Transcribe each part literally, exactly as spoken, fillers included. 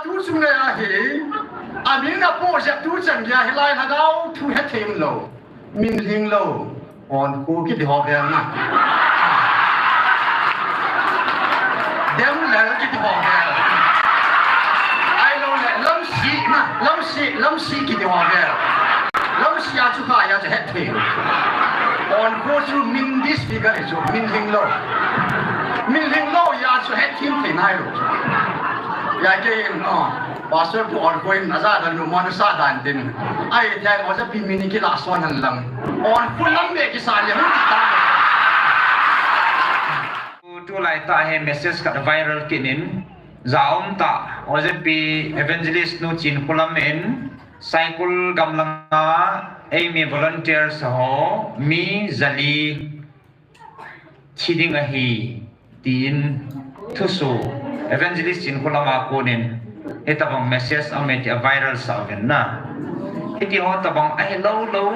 Tu chung le ahi, amin apo jep tu chan gei a hilai lhagao thu hethei lou. Min lhing lou. Onkho kiti ho vel na. Demlel kiti ho vel. Ahilou le Lamsi na, Lamsi, Lamsi kiti ho vel. Lamsi a chu kha ya chu hethei. Onkho chu min disfigure chu, min lhing lou. Min lhing lou ya chu hethei thei nailou. Ya kei in, oh, Pastor pu Onkho in aja dan lu mo na sa dan tin. Ai, thei mo ja pi min kila son han lang. Onkho lam be kisa le hung ti ta. Tu, tulai tah hi message khat viral kit in, ja um tah, Ojapi Evangelist nu Chinkholam in, Saikul gamlanga eimi volunteers ho mi jali thi ding ahi, tin thusoh Evangelist Chinkholam a kon in hitabang message aum e ti a viral sah uvin na. Hiti ho tabang ahilou lou,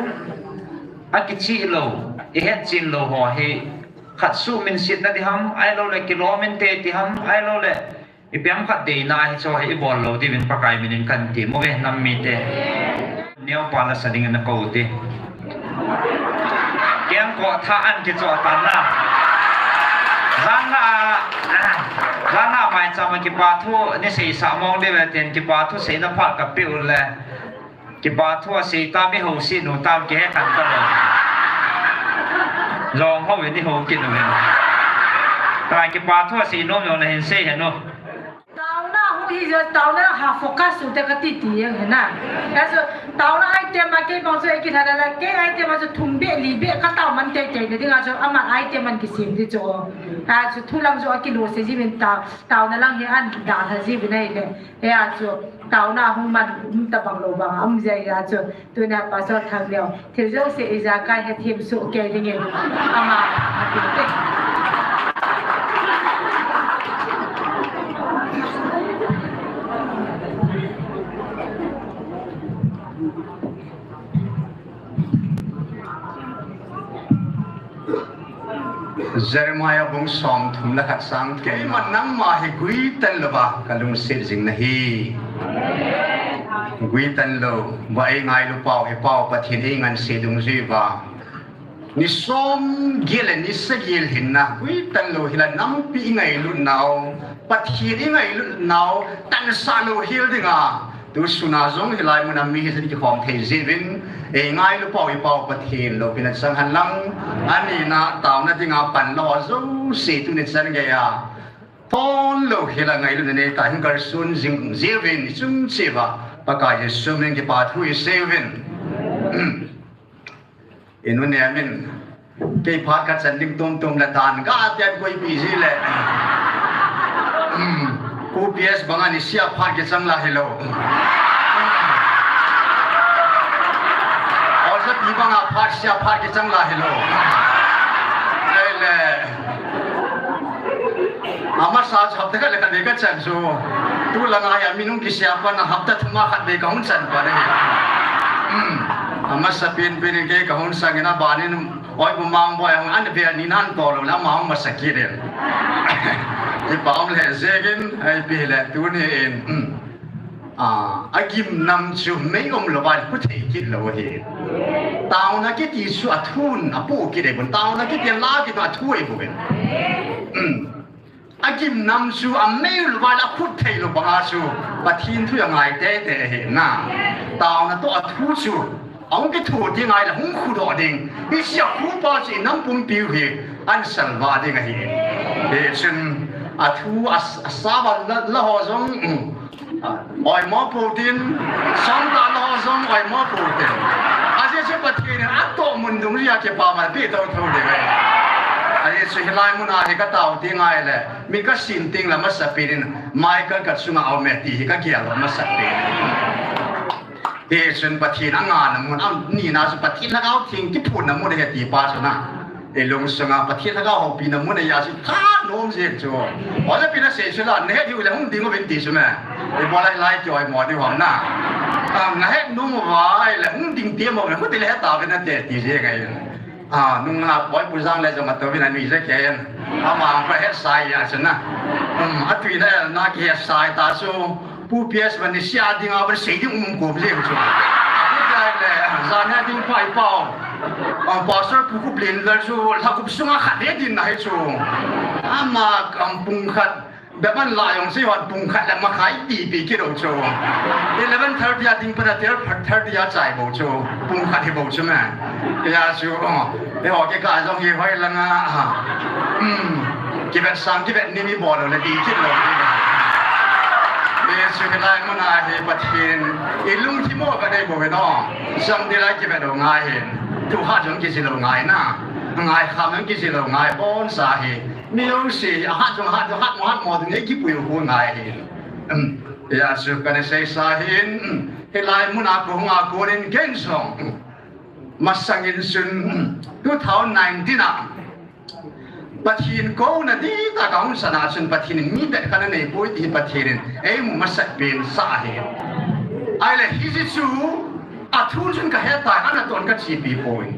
akichih lou, ihet chen lou ho hi khat suh min sit na di ham, ahilou le kilom inte ti ham, ahilou le ipi ham khat deina hi chu hi ibol lou diuvin Pakai min in kan ti mo ve nam mite. Neo pa la sa ding na ko ti. Keng ko tha an kicho tan na. Jana, jana mai chama kipa thu ni sei sa mong de ve ten kipa thu sei na pha ka pe u le. Kipa thu a sei ta mi ho si nu tam ki he kan ta lo. Long ho ni ho ki nu. Ta kipa thu a sei nom nom na hin sei he no. Taona hung hi jo, taona ha focus u te ka ti ti yang he na. Ka so, taona item ma kei bang so e ki thana la, kei item ma so thum be li be ka tao man te te ne ding a so ama item man ki sim di cho. Ka so thu lang so a ki lo se ji min ta, taona lang he an da tha ji bi nai le. He a chu, taona hung man, um ta bang lo bang, um jai a chu, tuna Pastor Thanglio, thil jouse ijakai hethem soh kei dingin, ama, a ti te. Jeremiah bung som thum le khat chang, keima nangma hi guitan louva ka lungset jing nahi. Guitan lou, va ei ngailu pau hi pau Pathen ei nganse dungjuiva. Ni som gel le ni sagi le hinna, guitan lou hi la nampi i ngailut nau, Pathen i ngailut nau, tansah lou hel dinga. Tu suna jong hilai muna mi hi jin kikhom thei jeh uvin, ei ngailu pau i pau Pathen loupina chang hen lang, ani na taona dinga pan lou jouse tuni chan gei a. Ton lou hel a ngailutna nei ta hin kalson jing jeh uvin i chung cheh uva, Pakai Jesu min kipa thu i sei uvin. I nu Nemin, kei phat ka chan ding tum tum le dan ga tian koi pi ji le. Hmm, ku P S banga ni sia phat ki chang la hilou. Oja pi banga phat sia phat ki chang la hilou. Ei le. Amasa chu hapta khat le khat vei ka chan chu. Tu langa hi a mi nung kisia pan a hapta thum a khat vei ka hung chan pan ahi. Hmm. Amasa pen pen in kei ka hung sang in a ban in oi bu mang boi hung an vel ni nan to lou la ma hung masa kit in. Kipa um le jeh in, ei pi le tuni in. Hmm. A, agim nam chu mei um louva khu thei kit lou ahi. Taona kiti chu a thun a pu kit ahi bun. Taona kiti la kiti a thu ahi bun. Agim nam chu a mei um louva la khu thei lou banga chu Pathen thu a ngai tei tei ahi na. Taona toh a thu chu Ahung kithu ding ahile hung khudoh ding. Hiche a khupa chu i nam pumpi u hi ahin salvah ding ahi. Hichun a thu a, a sava la, la ho jong, um, oimo pou tin, songtah la ho jong oimo pou tin. Ajeh chu Pathen in atoh mun dungjuia kipaman pe thotho ding ahi. Ajeh chu hilai muna hi ka tao ding ahile, mi ka sin ding la masapen in Michael ka chunga aume ti hi ka gel masapen. Hichun Pathen a ngahna mun, a nihna chu Pathen Lhagao Theng kiphutna mun ahi ti pa chu na. I lungsunga Pathen Lhagao houpina mun ahi a chu tha nom jeng chu. Ole pi na sei chu la, na het hiu le hung ding uvin ti chu me. I bola lai ki oimo diu ham na. A, na het nom uva ahile hung ding ti mo me, huti le het tauvin nate ti jeng ahi. A, nung na poi pu jang le jong atouvin anui je kei in. Ama pa het sai a chu na. Um, atui na el na ki het sai ta chu. Pu P S vani sia dinga vani sei ding um kom jeng chu. Ahi le, zana ding pai pau. Ang pastor pu kup lin lal chu, la kup sunga khat he din na he chu. Ama ang pung khat, beman la yong si wan pung khat le makhai ti pi ki ro chu. Eleven thirty a ding pada twelve thirty a chai bo chu. Pung khat hi bo chu me. Ya chu, oh. Eiho kei ka jong hi hoi langa, ha. Hmm. Kivet sang, kivet ni mi bol lo le ti kit lo. Jesu hilai muna hi Pathen. I lungthim mo ka dei bo ve no. Sang ti lai kivet lo ngai hin. Tu ha jong kisi lo ngai na. Ngai kham jong kisi lo ngai bon sa hi. Mi lo si, a hat jong hat, hat mo hat mo ding ei kipui ho ngai hin. Hmm. Ya chu ka ne sei sa hin. Hmm. Hilai muna ko hunga ko nin ken song. Masangin chun two thousand nineteen a Pathen kouna dita kahung sana chun Pathen in mi bet khat anei poi ti hi Pathen in eimu masat pen sa ahi. Ahile hiche chu athu chun kahe tai, ana ton kachepi poi.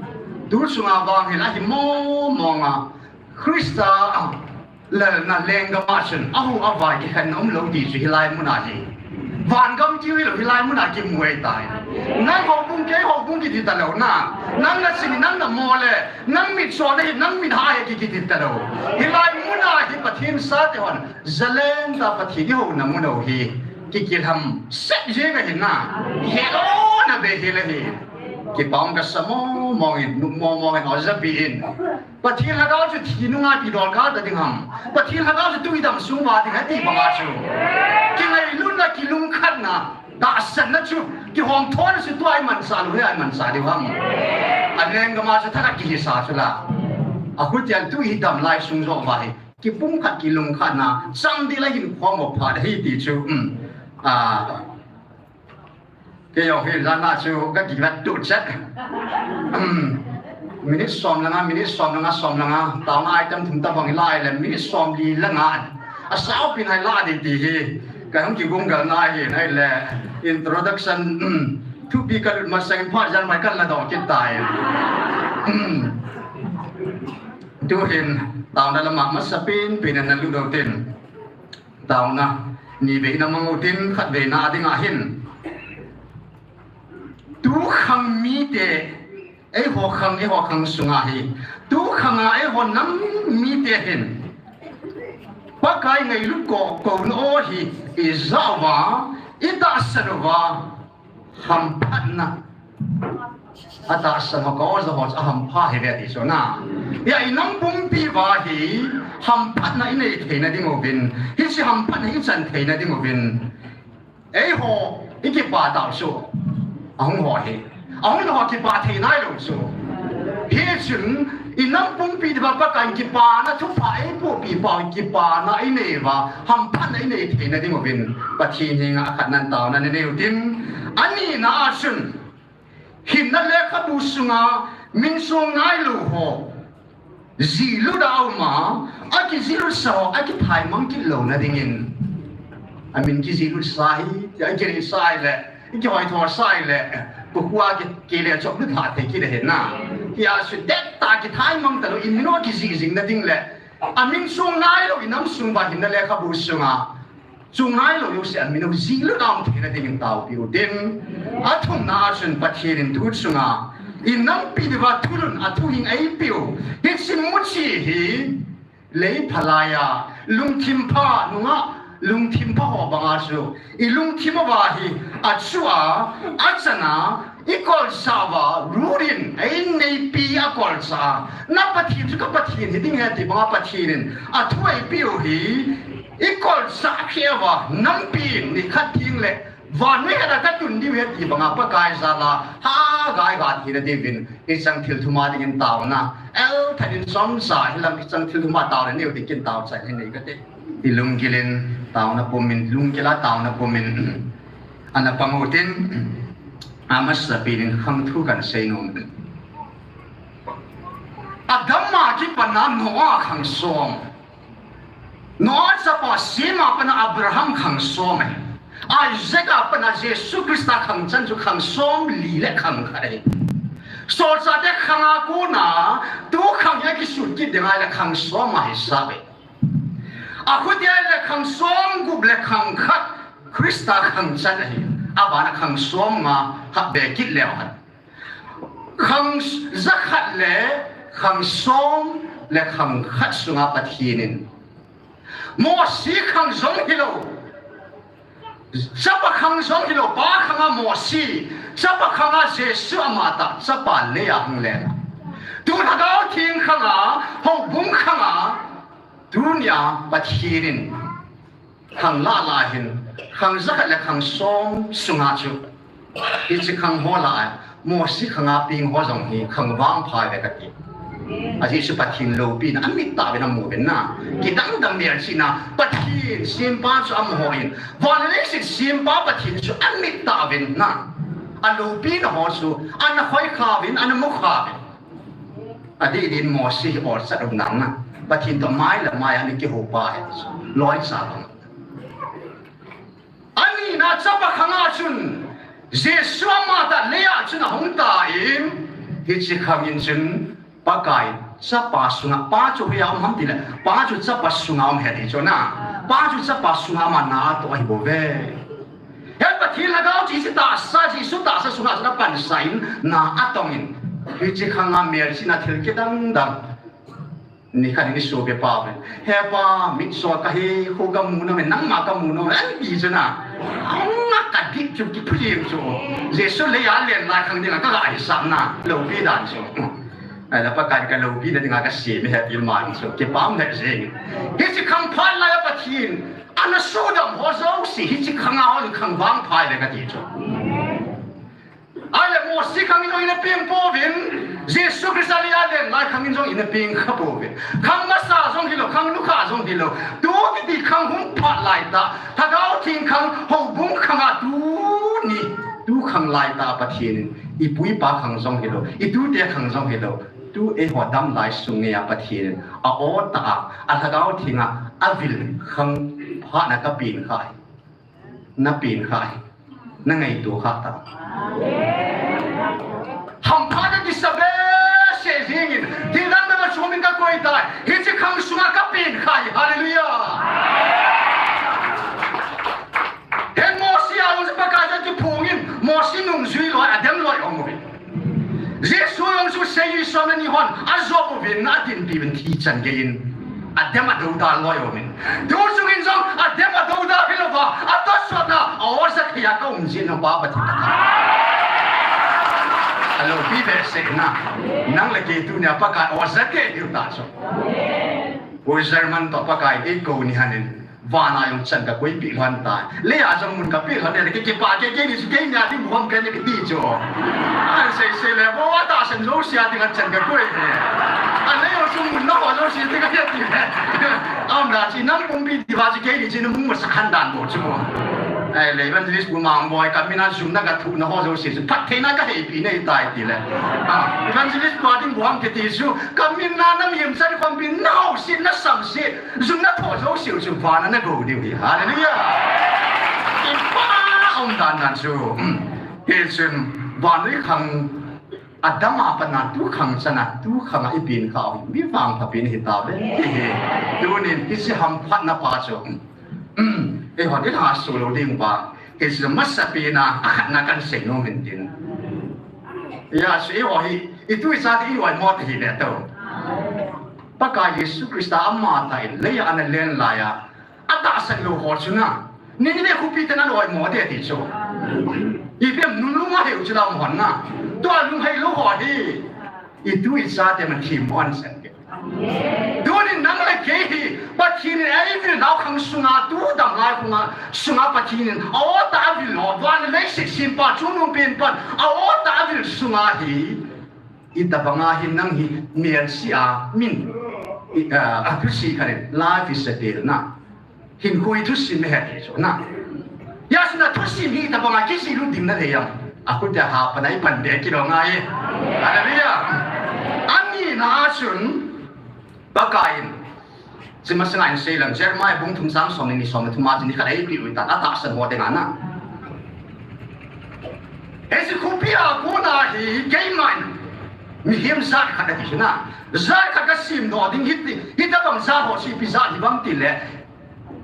Tu chunga vang hin ahi mong mong a Christa a Lalna lenggam a chun, ahu avai kikhenna umlou ti chu hilai muna hi. Vangam kiu hilou hilai muna kimu ahitai. Nang houbung kei houbung kiti talou na. Nang na sini nang na mo le. Nang mit so na hi nang mit ha hi ki kiti talou. Hilai muna hi Pathen sate hon. Zalen ta Pathen i houna mun u hi. Kikilham set jeng ahi na. Hello na be hile hi. Kipah um kasa mong mong in, nup mong mong in, oja pi in. Pathen lhagao chu thi nunga pi dol ka ta ding ham. Pathen lhagao chu tu i dam sung va ding hati banga chu. Kingailutna, kilungkhatna, tahsanna chu, kihong thona chu tua i mansa lou, hia i mansa diu ham. A lenggam a chu thakhat kihisa chu la. A khutian tu i dam lai sung jo va hi. Kipumkhat, kilungkhatna, chang di la hin khom mo pha hi ti chu. Um. A. Kei jong hi lana chu ka kivat tu chet. Um, minute som langa, minute som langa, som langa. Taona item thum tabang lai le, minute som li langa. A sao pin hai la di ti hi. Ka hung kigum gal na hi, nai le. Introduction, um, thupi ka lut masang pha jan mai kan la dong kit tai. Um. Tu hin, taona lama masa pin, pin na lu do tin. Taona, ni vei na mang u tin khat vei na a ding ahin. Tu khang mite, eiho khang, eiho khang sunga hi. Tu khang a eiho nam mite hin. Pakai ngailut ko, ko no hi, i ja uva, i tahsan uva. Hamphatna. A tahsan ho ka oja ho chu a hampha hi ve ti chu na. Ya i nam pumpi va hi hamphatna i nei theina ding uvin. Hiche hamphatna i chan theina ding uvin. Eiho i kipa tau chu. Ahung ho hi. Ahung ho kipa thei nai lou chu. Hichun i nam pumpi diva Pakai in kipana thupha eipupi pa kipana i nei uva. Hamphatna i nei theina ding uvin. Pathen henga khat nan taona nei u tin. Ani na a chun, hinna lekhabu sunga min song nai lou ho, jihlut a um a, a kijihlut sa ho, a kithaimang kit louna dingin. A min kijihlut sa hi, a kiri sa le, i kihoi tho sa le, kukua ki, ki le chop lut ha te ki le hin na. Ki a su det ta kithaimang ta lou, i min ho kijih jing na ding le, a min song nai lou, i nam sung va hinna lekhabu sunga. Chungnai lou jouse a min u jihlut a um theina dingin taopi u tin. A thumna a chun Pathen in tu chunga. I nampi diuva thulhun a thuhing eipe u. Hiche muchi hi lei phalai a. Lungthim pha nunga lungthim pha ho banga chu. I lungthim uva hi a chu a, a chan a, I kolsah uva, ruh in, ei neipi a kolsah a. Na Pathen chu ka Pathen hi ding ahi ti banga Pathen in a thu eipeh u hi, i kolsah kheh uva, nampi in nikhat theng le vannoi het a ka tun diu ahi ti banga Pakai jal a, ha gai ga theina diuvin, hicheng thil thum a dingin taona. El thain chomcha hilang hicheng thil thum a taona neiu dingin tao chai hi nei kate. I lunggil in taona pum in, lunggil a taona pum in. Ana pang u tin, amasapen in khang thu kan sei nom. Adam a kipat a Noah khang som. Noah chapa Shem a pat a Abraham khang som e. Isaac a pat a Jesu Christa khang chan chu khang som li le khang khat e. Solchah te khang a kona, tu khang hi kisut kit ding ahile khang som ahi sah e. Achuti ahile khang som gup le khang khat, Christa khang chan ahi, abana khang som nga khat be kit leu hen. Khang jakhat le khang som le khang khat sunga Pathen in Mosi khang jong hilou, chapa khang jong hilou, pa khanga Mosi, chapa khanga Jesu amatah, chapa Leah hung len. Tu Lhagao Theng khanga, houbung khanga, tunia Pathen in khang lah lah hin, khang jakhat le khang som sunga chu, hiche khang ho lah a, Mosi khanga peng ho jong hi khang vangpha ve kati. Ajeh chu Pathen loupina amit tah uvin amu uvin na. Kidang dang melchihna, Pathen sempa chu amu hon, van le leiset sempa Pathen chu amit tah uvin na. Aloupina ho chu, ana khoikha uvin, ana mukha uvin. Adeh din Mosi hi olsat um nang na. Pathen toh mai le mai a ana kihoupa hi chu. Loicha bang. Anina chapa khanga chun, Jesu amatah Leah chun ahung tan, hiche khang in chun, Pakai, chapa sunga, pa chu hoiya um ham tile, pa chu chapa sunga um ahi ti chu na. Pa chu chapa sunga ama na atoh ahi bouve. Hiche Pathen Lhagao chu hiche tahsa, Jesu tahsa sunga chun apansan, na atongin. Hiche khanga melchihna thil kidang dang. Nikhat in isopi pa uvin, "He pa, mitcho kahi, kho kamu nom e, nangma kamu nom e," ati chu na. Anga kadip chu kiphujing chu. Jesu Leah alen lai khang dinga kaga hisap na. Loupi dan chu. Ahile Pakai kaloupina dinga kasem ahi ti man chu. Kipah um lheh jeng. Hiche khang phat laiya Pathen ana sudam ho jouse, hiche khanga hon khang vangpha ve kati chu. Ahile Mosi khang in jong ina peng pouvin, Jesu Christa Leah alen lai khang in jong ina peng kha pouvin. Khang masa jong hilou, khang lukha jong hilou. Tu kiti khang hung phat laitah, Lhagao Theng khang, houbung khanga tuni, tu khang laitah Pathen in, ipu ipa khang jong hilou, itute khang jong hilou. Tu eiho dam lai sung ngeiya Pathen in, a-o tah a, a Lhagao Theng a, avil khang phat na kapen kha hi. Na pen kha hi. Na ngaito kha ta. Hampha na kisa behseh jingin, thil dang dang a chom in kakoi tai. Hiche khang sunga kapen kha hi. Hallelujah. Hiche Mosi a jong chu Pakai jong chu phongin, Mosi nungjui loi, adem loi um uvin. Jesu jong chu seijui som le ni hon ajop uvin, atinpi uvin thi chan geiyin. Adem adouda loi umin. Tu chungin jong adem adouda hilouva, atosotna a-o ja theiya kaum jeh in Pa Pathen katha. Aloupi behseh na. Nang le kei tunia Pakai a-o ja thei diu ta chu. U German toh Pakai in eikou ni hanin. Vana jong chan kakoipeh lhon tai. Leiya jong mun kapeh lhon e, kei kipah kei, keini chu keini a ding bu ham kei ni kati chu. Ahin seisei le, bou a tahsan jouse a dinga chan kakoi e. Alei jong chu mun naho jouse dinga hi ati le. Aumdan chu nam pumpi diuva chu keini chu namu masa khan dan bou chu. Ahile evangelist bu Mangboi, kamin a jumna kathuhna ho jouse chu phattheina kaheipi nei tai tile. Ah, evangelist bu a ding bu ham kiti chu, kamin a nam himchan khompi naho se, nasam se. Jumna tho jouse u chu vana nagou diu hi. Hallelujah. Kipah umdan dan chu. Hichun vannoi khang adama pat a tu khang chan a tu khang a ipen kha u hi mi vangpha pen hitauve ti hi. Tunin hiche hamphatna pa chu, eihon ilha soh lou ding uva, hiche masapen a akhatna kahin sei nom in tin. Hijeh chun eiho hi itu ichate i oimo te hih ve tao. Pakai Jesu Christa amatah in leiya ana len laiya, atahsan lou ho chu na, Nineveh khopi ten ana oimo de ti chu. Ipi ham, nunlung ahei u chu lam hon na. Tua lunghei lou ho hi itu ichate man themmo ahin sah e. Tunin nang le kei hi Pathen in eivil nau khang sunga, tu dam lai khang sunga Pathen in a-o tah a avil ho, van le leiset sempa, chungnung penpan a-o tah a avil sunga hi. Itobanga hi nang hi melchih a min, i, a, a thusim khat in, life is a tale na. Hinkho hi thusim ahi ti chu na. Hijeh chun athusim hi itobanga kijihlut ding nadei am? Akhut a hapan a ipan be kilou ngai. Hallelujah. Anina a chun, Pakai in, hiche masanga hin seilang, Jeremiah bung thum chang som le ni, som le thum a chun nikhat a eipeh u ahitan, atahsan ho dinga na. Hiche khopi a kona hi keiman mihem jat khat ati chu na. Jat khat kasemdoh ding hiti, hitobang jat ho chu ipi jat hiuvem tile,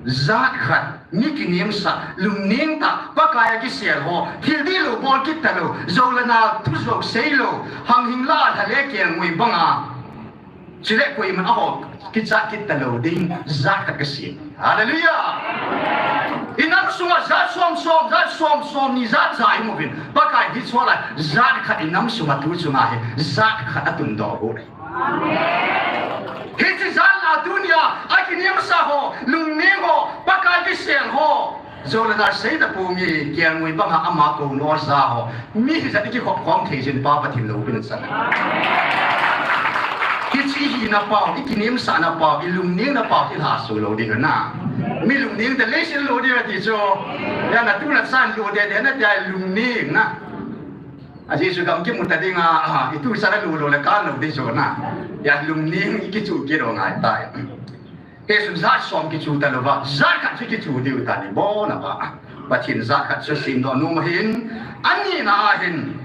Jat khat, mi kinemsa, lungning tah, Pakai a kisel ho, thil dihlou bol kit talou, jou le nal thu jou seilou, ham hing lah a lha le kelngoi banga. Chule koiman a ho kichat kit talou ding, jat khat kasem. Hallelujah! I nam sunga jat som som, jat som som ni jat ja imu uvin. Pakai hi chol a, jat khat i nam sunga tu chunga hi, jat khat atundoh u ahi. Hiche jat la tunia, akinemsa ho, lungning ho, Pakai kisel ho. Jou le nal sei tapou nge, kelngoi banga ama kou nao ja ho. Mi hijat i kikhop khom thei jin pa Pathen loupina chan. Hiche hina pau, i kinemsahna pau, i lungnengna pau, i lhaso lou ding na. Mi lungning te leiset lou ding ti chu. Ya na tu na chan lou de de na tia lungning na. A Jesu gam kimu ta dinga, a, i tu chan a lou lou le kal lou ding chu na. Ya lungning i kichu kit u ngai tai. Hichun jat som kichu talouva, jat khat chu kichu diu tani bona ba. Pathen jat khat chu simdoh nom ahin, anina ahin.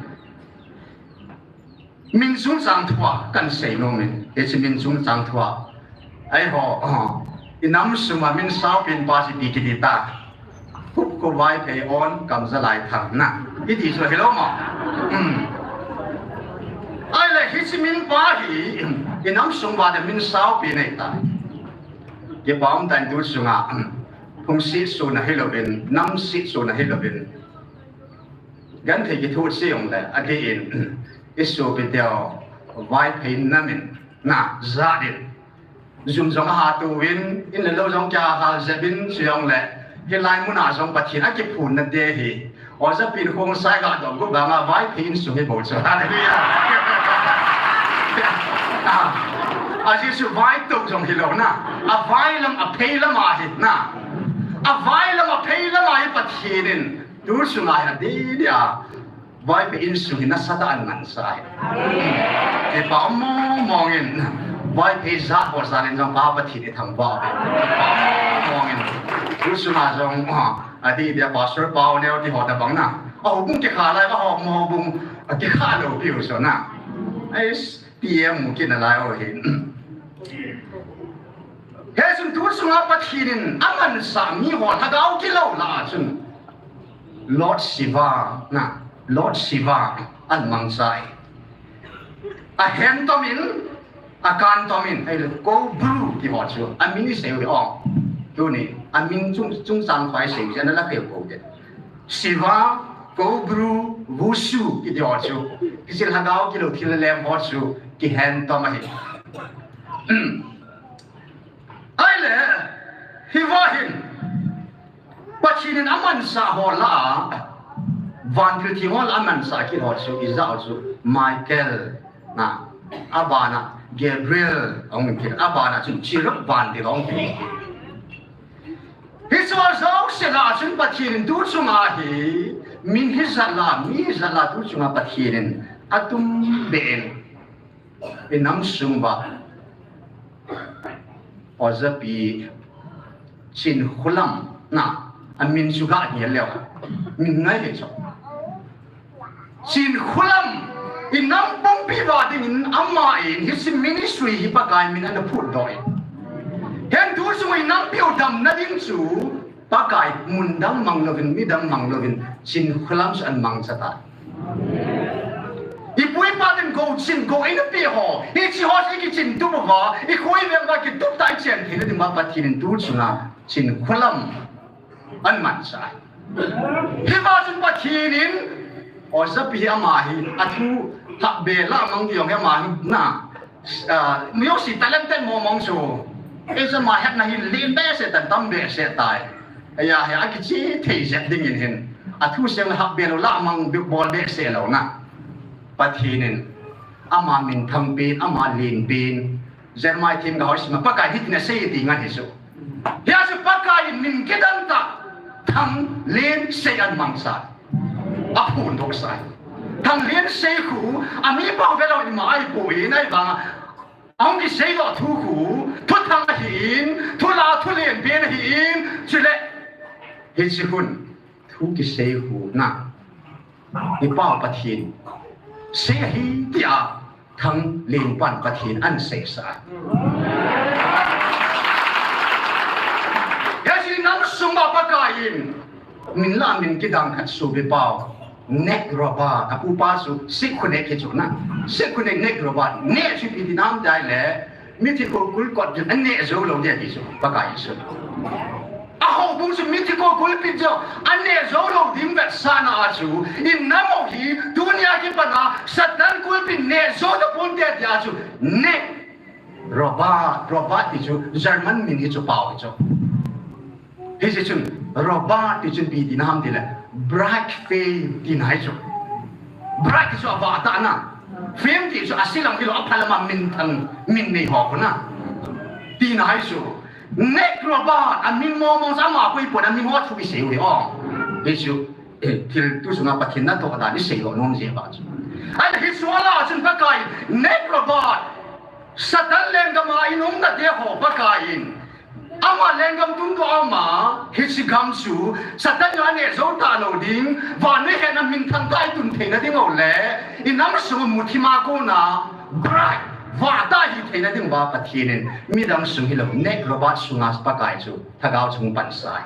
Min chungchang thua kan sei nomin, hiche min chungchang thua. Eiho, i nam sunga min saopen pa chu ipi kiti ta. Hupkhovaiphei on Kamzalaithang na. Iti chu hilou mo. Hmm. Ahile hiche min pa hi, i nam sung uva de min saopen ahi ta. Kipa um tan tu chunga, phung sih suna hilouvin, nam sih suna hilouvin. Genthei kithu sih um le, adeh in, i sopi teu, Vaiphei nam in, na, jat in. Jum jong aha touvin, in le lou jong kia hal jep in, chujongle, hilai muna jong Pathen akiphonna te hi. Oja pin khong sai ga dong gu banga Vaiphei insung hi bou chu. Hallelujah. A, a Jesu vai tou jong hilou na. A vai lam, a phei lam ahi na. A vai lam, a phei lam ahi Pathen in. Tu sunga hi adi dia. Vaiphei insung hi nasatah a ahin mansah ahi. Kipa um mong mong in, Vaiphei jat ho jat in jong Pa Pathen ithangvah uve. Kipa um mong mong in, tu sunga jong, ah, adeh dia Pastor Paoneo ti ho tabang na. A houbung kikha lai, a ho, houbung, ah, kikha lou piu so na. Ais, P M mu kit nalai u hi. Hichun tu sunga Pathen in amansah mi ho lhagao kilou lah a chun. Lord Shiva, na, Lord Shiva, ahin mangcha e. Ahen tom in, akan tom in, ahile Koubru ti ho chu, amin isei u hi o. Tuni, amin chung, chungchang thua isei u hi, ana la khel pou te. Shiva, Koubru, Vusu, kiti ho chu. Hiche lhagao kilou thil lem ho chu, kihen tom ahi. Ahile, hiva hin, Pathen in amansah ho lah a, vantil theng ho lah a amansah kit ho chu, ijat ho chu, Michael, na, abana, Gabriel, ahung kit, abana chun, Cherub vantil ahung kit. Hiche ho jouse lah a chun Pathen in tu chunga hi, min hijat lah, mi hijat lah tu chunga Pathen in, atum be in. I nam sung uva. Oja pi Chinkholam na, amin chu ga ngai leu. Min ngai le chu. Chinkholam, i nam pumpi uva dingin ama in hiche ministry hi Pakai min ana phutdoh e. Hiche tu sung i nampiu damna ding chu, Pakai, mun dang mang louvin, mi dang mang louvin, Chinkholam chu ahin mangcha tai. I pu i pa ten gou chin, gou eina pe ho, hiche ho chu i kichin tup uva, i khoi veng uva kitup tah a i chen theina ding uva Pathen in tu chunga Chinkholam ahin mangcha. Hiva chun Pathen in, oja pi hi ama hi, athu lhahbe lah mang jong hi ama hi na, Ah, mi jouse talented mong mong chu. Ei chu ama hetna hi len behseh tan, tam behseh tai. Ahi a hi akiche thei jep dingin hin. Athu seng lhahbe lou lah mang bol behseh lou na. Pathen in ama minthang pen, ama len pen. Jeremiah themgao ho sim a Pakai hitin asei ti ngan hi chu. Hia chu Pakai in min kidang tah, Thanglensei ahin mangcha. Aphondoh sa. Thanglensei khu, ami pau velou ima ahipoi, ahivanga. Ahung kiseidoh thu khu, thuthang ahin, thula thulen pen ahin, chule. Hiche khun, thu kisei khu, na. I Pa Pathen, sei ahi tia, Thanglen pan Pathen ahin seisa. Hiche Sung a Pakai in min la min kidang khat suhbeh pau. Nag Robert, a pupa chu Sikh khu Nag hi chu na. Sikh khu Nag, Nag Robert, Nag chu ipi ti nam ti ahile, mithi kokul kot ding, aneh jou lou ding ti chu, Pakai chu. A houbung chu mithi kokul pit jou, aneh jou lou ding vetsahna a chu, i nam u hi, tunia kipat a, Satan kulpi neh jou tapon te tia chu, Nag Robert, Robert ti chu, German min hi chu pau hi chu. Hiche chun, Robert ti chun ipi tina ham tile, bright fame tina hi chu. Bright ti chu avah tah na. Fame ti chu aselam hilou, aphalam a minthang, min nei ho khu na. Tina hi chu. Nag Robert, amin mong mong chu ama khu ipon, amin ho chu isei u hi o. Hi chu, eh, thil tu chunga Pathen natoh dan isei lou nom jeh a chu. Ahile hiche a chun Pakai in, Nag Robert, Satan lenggam a in umna te ho Pakai in. Ama lenggam tun toh ama, hiche gam chu, Satan in aneh jou talou ding, vannoi hetna minthang tah a i tun theina ding u le, i nam sung muthim a kona, bright, vah tah a hi theina ding uva Pathen in, midang sung hilou, Nag Robert sunga Pakai chu, Lhagao chu hung pansah e.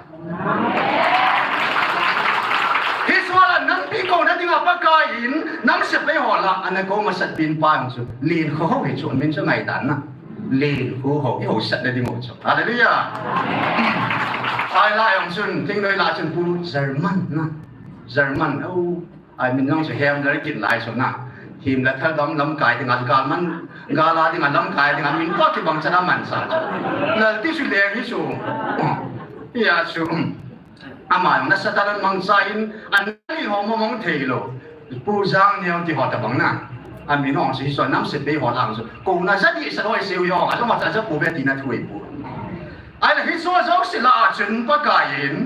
Hiche a nampi kouna dinga Pakai in, nam sepai ho lah a ana kou masat pen pa jong chu, Len Kho Ho hi chu, amin chu ngaidan na. Len Kho Ho, i haosatna ding u chu. Hallelujah. Ahilai jong chun, thingnoi lah chun Pu German na. German, o, amin jong chu Himmler kit lai chu na. Himmler thal dam lamkai dinga chu galman, gal a dinga lamkai dinga min toh kibang chan a mansah chu. Lal ti chu leng hi chu. Hia chu. Ama jong nasatah a mangcha in, anani ho mong mong thei lou. Pu Jangneo ti ho tabang na. Amin jong chu hiche a nam sepai ho lah a chu. Kouna ja dehset ho isei u jong, ajong a chu aja pouve tina thu ahi pu. Ahile hiche jouse lah a chun Pakai in,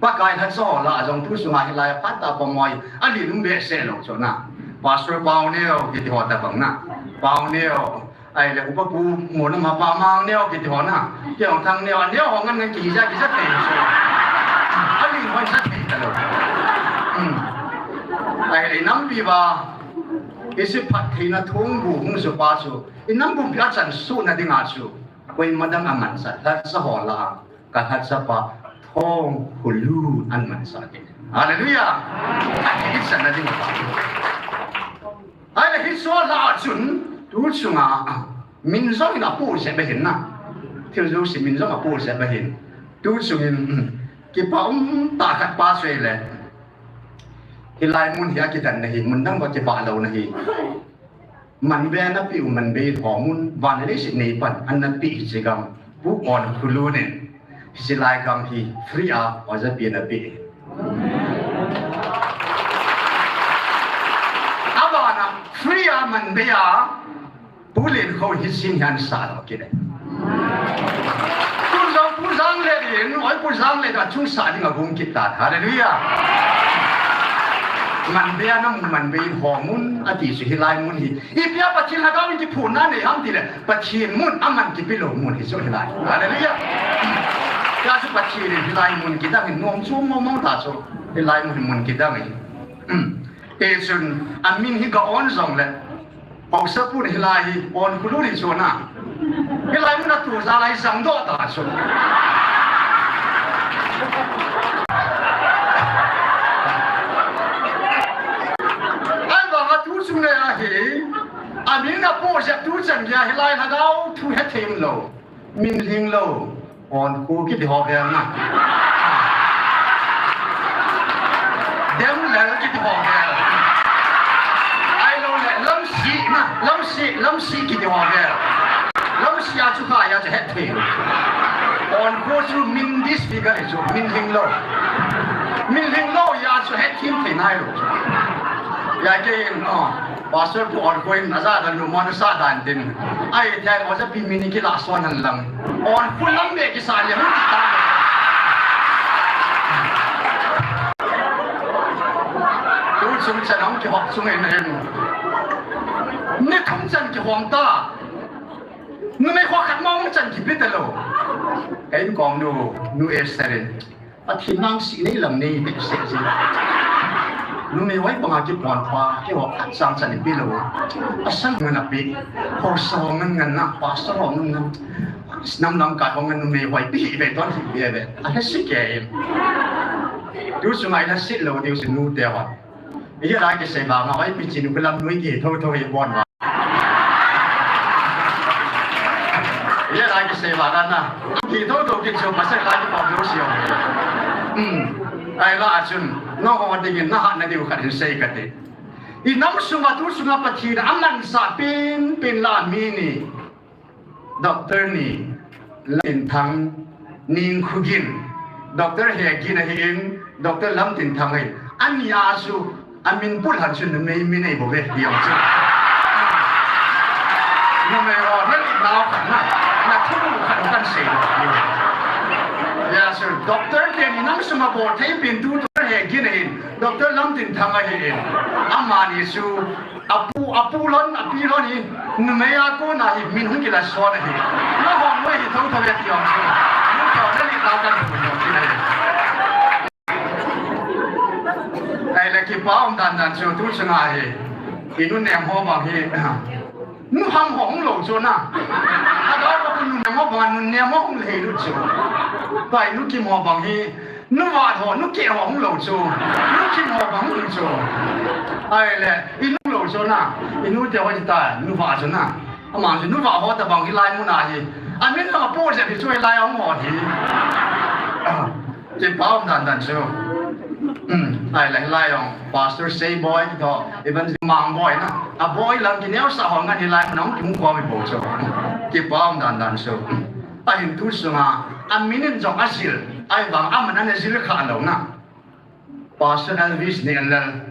Pakai lhacha ho lah a jong tu sunga hilai a phat a pamoi, alin um behseh lou chu na. Pastor Pauneo kiti ho tabang na. Pauneo. Ahile upa pu mo na ma Pa Mangneo kiti ho na. Kei jong Thangneo, aneo ho ngan ngan kija kija thei chu. Alin hoi sa thei talou. Hmm. Ahile i nampi uva, hiche phattheina thong bu hung jou pa chu, i nam pumpi a chan suhna dinga chu, koima dang amansah, lhacha ho lah a, ka lhacha pa Thongkhulu ana mansah kit. Hallelujah. Phattheina ding pa. Ahile hiche lah a chun, tu chunga, ah, min jong in apoh jep ahin na. Thil jouse min jong apoh jep ahin. Tu chungin, um, kipa um tah khat pa chu ahile. Hilai mun hi akidan na hi, mun dang uva kipah lou na hi. Manbe ana peh u, manbe in ho mun, van le leiset neipan, ana peh hiche gam, Pu Onkhulun in, hiche lai gam hi, free a, oja pi ana peh. Abana, free a manbe a, Pu Lenkho hi sin hian sa lo kit e. Tun jong Pu Janglet in, oi Pu Janglet a chung sa ding a gong kit tan. Hallelujah. Manbe a na mun, manbe in ho mun, ati chu hilai mun hi. Ipi a Pathen Lhagao in kiphonna nei ham tile, Pathen mun, aman kipe lou mun hi chu hilai. Hallelujah. Hia chu Pathen in hilai mun kidang in nom chu mong mong ta chu. Hilai mun, mun kidang in. Um. Hichun, amin hi ga on jongle, haosapu hilai hi, Onkhulu hi chu na. Hilai mun a tu jal a i jangdoh ta chu. Ahivang a tu chung le ahi, amin apoh jep tu chan gei a hilai Lhagao thu hethei um lou. Min lhing lou, Onkhu kiti ho vel na. Demlel kiti ho vel. Ahilou le, Lamsi na, Lamsi, Lamsi kiti ho vel. Lamsi a chu kha a chu hethei lou. Onkhu chu min disfigure chu, min lhing lou. Min lhing lou a chu hethem thei nai lou. Hia kei in, oh. Pastor Pu Onkhu in aja dan lu mo na sa dan tin. Ahithei oja pi min kilah son hen lang. Onkhu lam be kisa le hu ta. Tu chung chan hung kihop chung in in. Ni thum chan kihom ta. Numei kho khat mong chan kipe talou. Ka in kong nu, Nu Esther in. Pathen nang sih nei lam nei behseh jing. Numei hoi banga kipon pa, keiho khat sang chan ipe lou. Asal ngan ape. Haosa ho ngan ngan na, pastor ho ngan ngan. Nam lamkai hong numei hoi pi ve ton hi ve ve. A la si ke. Tu sunga i la si lo diu si nu te ho. Ijeh lai kisei vang a, oi, pi chin kulam nui ki tho tho hi bon va. Ijeh lai kisei vang a na. Ki tho tho ki chu pasal lai ki pom lo si ong. Hmm. Ai la a chun, nangho dingin na hatna diu khat in sei kate. I nam sunga tu sunga Pathen a mansa pen pen la mi ni. Doctor ni, Lamtinthang, Ningkhugin, Doctor Hegin ahin, Doctor Lamtinthang ahin. Ani a chu, amin pulhan chu numei min ei bou ve, ti jong chu. Numei ho, na li nau khat na, na thu khat kan sei lo. Ya, sir, Doctor te ni nam sunga bol thei pen tu Doctor Hegin ahin, Doctor Lamtinthang ahin. Amani chu, Apu, apu lon, api lon hi, numei a kona hi, min hung kila son ahi. Na hon noi hi tho tho ya ti ong chu. Nu tho na li tao kan hu yong ti na hi. Ai le kipa um dan dan chu, tu chunga hi. I nu nem ho bang hi. Nu ham ho hung lo chu na. A ga ko nu nem ho bang, nu nem ho hung le lu chu. Pai nu kim ho bang hi. Nu va ho, nu ke ho hung lo chu. Nu kim ho bang hung chu. Ai le, i nu lo chu na. I nu te ho ta, nu va chu na. Ama chu nu va ho ta bang hi lai mun a hi. Amin la po se hi chu lai hung ho hi. Kipa um dan dan chu. Hmm, ai le, lai hung. Pastor Sei Boy to, Evangelist Mang Boy na. A boy lam ki neo sa ho ngan hi lai mun a hung kimu ko mi bou chu. Kipa um dan dan chu. Ahin tu sunga, amin in jong a jil, ahivang aman ana jil kha lou na. Pastor Elvis Nehlal.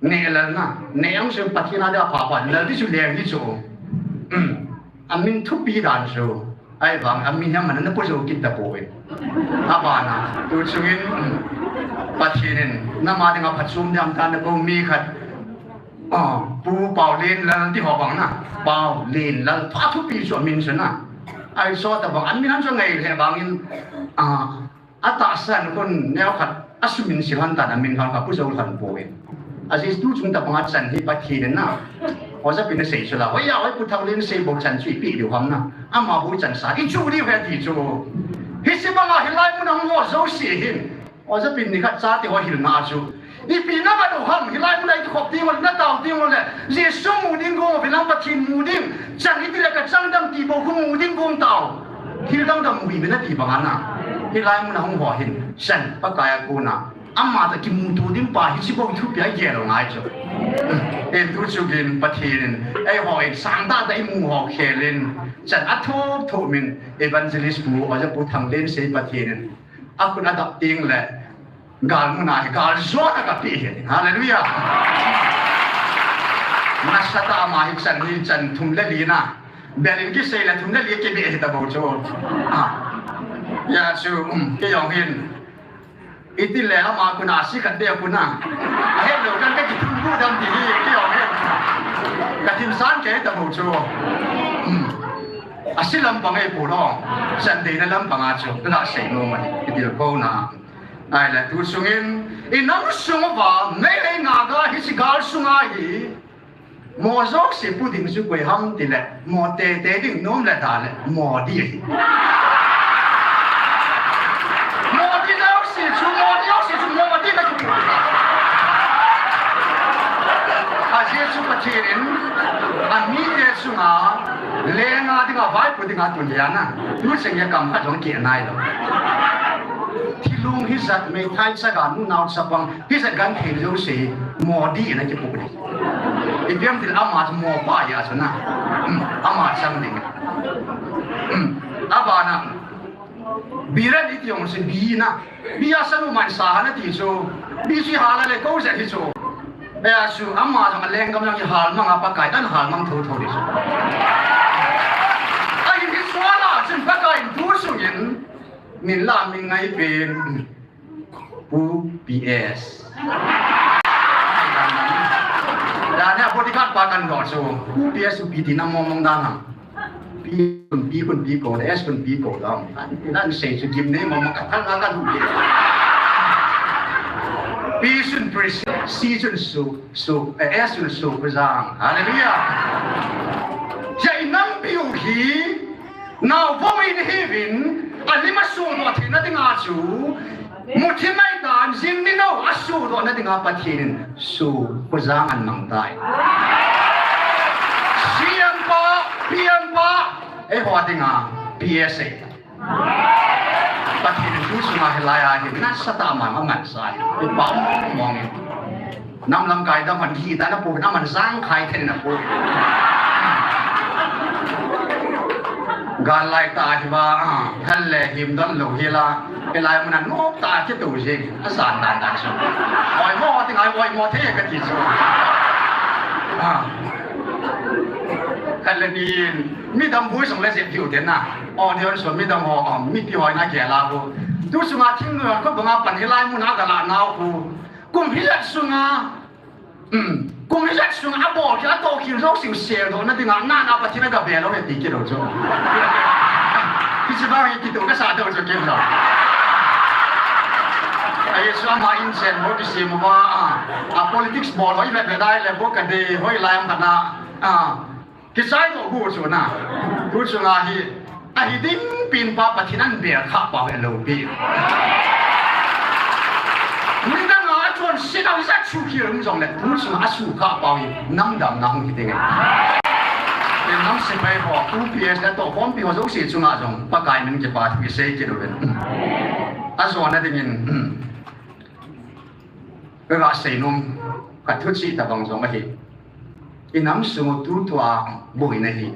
Nehlal na. Neh ang sum Pathen a dia pha pha, Lal ti chu leng hi chu. Amin thupi dan chu. Ahivang amin hi aman ana pu jou kit ta poi. Abana, tu chungin, Pathen in, nama dinga phachom diam ta na ko mi khat. Ah, Pu Paolenlal ti ho bang na. Paolenlal. Pha thupi chu amin chu na. Ai so ta bang, amin han chu ngai le bangin, ah, atahsan hun neo khat, asumin sil han ta na min han ka pu jou han poi. Ajeh tu chung ta bang a chan hi Pathen in na. Oja pin sei chu la. Oi ya, oi Pu Thanglen sei bou chan chu ipi diu ham na. Ama bou chan sa. I chu diu he ti chu. Hi si bang a hi lai mun a hung ho jouse hin. Oja pin ni khat cha ti ho hilna chu. Ipi na va do ham, hi lai mun a i khop ti ngol, na tao ti ngol le. Jesu mu ding gong, Vilam Pathen mu ding. Chan iti le ka chang dam ti bou khu mu ding gong tao. Thil dang dam mu hi na ti bang a na. Hi lai mun a hung ho hin. Chan Pakai a kona. Ama ta kimuto ding pa hi si bou thu pia gel ngai chu. En tu chu gin Pathen in. Ei ho in sang ta ta i mu ho khelin. Chan a thup thup min evangelist pu, oja Pu Thanglen sei Pathen in. A khun a dap ting le, gal mun a hi, gal jo a ka pi hi. Hallelujah. Nasa ta ama hi chan ni chan thum le li na. Bel in kisei le thum le li kibe hi ta bou chu. Ah. Ya chu, um, kei jong hin. Iti le ama kuna si khat be kuna. Ahe lo kan ka kithum bu dam ti hi, kei jong hin. Ka thim san kei ta bou chu. Um. Asi lampang ei pu lo, Sunday na lampang a chu, ka la sei nom ahi, i dil ko na. Ai la tu sungin, i nam sung uva, Meitei Naga hi si gal sunga hi, mo jouse pu ding chu koi ham ti le, mo tete ding nom le da le, Modi ahi. Modi jouse chu, Modi jouse chu, Modi na chu. Ajeh chu Pathen in, a mite chunga, lenga dinga, vaipo dinga tun hi ana. Tu cheng a kam khat jong ki anai lo. Thilung hijat, meithai chaga, nunau chapang, hijat genthei jouse, Modi in a kipu di. Ipi ham ti le ama chu mo pa ahi chu na. Um, ama chang ding. Um, abana. Biren iti jong si bi na. Bi a sanu man sa ha na ti chu. Bi si ha la le ko se ti chu. Ei a chu ama jong a lenggam jong i hal mang a Pakai tan hal mang tho tho di chu. Ahin hi chu ala chun Pakai in tu sungin min la min ngai pen. Pu P S. Dan a bodyguard pa kan do chu. Pu P S chu pi ti na mo mong dan ham. P kun, P kun, P ko, S kun, P ko dong. Nan sei chu gim nei mo mo ka thal ka du. P sun pris, C sun su, su, eh, S sun su ku jang. Hallelujah. Ja inam piu hi, Naovou in hiuvin, alim asudoh theina dinga chu, muthim ahitan, jing ni nou asudohna dinga Pathen in su khojang anmang tai. C M pa, P M pa, eiho dinga P S A. Pathen in tu sunga hilai a hi nasatah a man aman sa hi. Ipa mong mong in. Nam lamkai dam man hi ta na pu, nam man jang khai then na pu. Gal lai ta hi ba, ah, hal le him don lou hi la. Hilai mun a nop ta kitu jing. Asan dan dan su. Oimo ti ngai, oimo the kati su. Ah. Hal le ni midam vui song le jep hiu den na. Audience ho midam ho, ah, mipi ho na ke la ko. Tu sunga thingnoi ko banga pan hilai mun a gala nau ko. Kum hijat sunga, um, kum hijat sunga abol kit, atoh kit jouse u seldohna dinga, nana Pathen in aga ve lou ahi ti kit lou chu. Hiche bang hi kitoh kasa doh chu kit lou. Ahi chu ama inchen bou kisem uva, a, a politics bol ho ivet vet dai le bou kadei, hoilai am khat na, a, kichai doh gu chu na. Tu chunga hi, ahi ding pen pa Pathen in abel khah pau hi alopi. Nidang a achonset a ijat sukhel um jongle, tu chunga asukhah pau hi, nam damna hung hi ding ahi. Ken nam sepai ho, U P S le toh khompi ho jouse chunga jong, Pakai min kipa thu kisei kit uvin. Ajona dingin, Ka ga seinom, ka thuchih tabang jong ahi. I nam sung u tutua boina hi.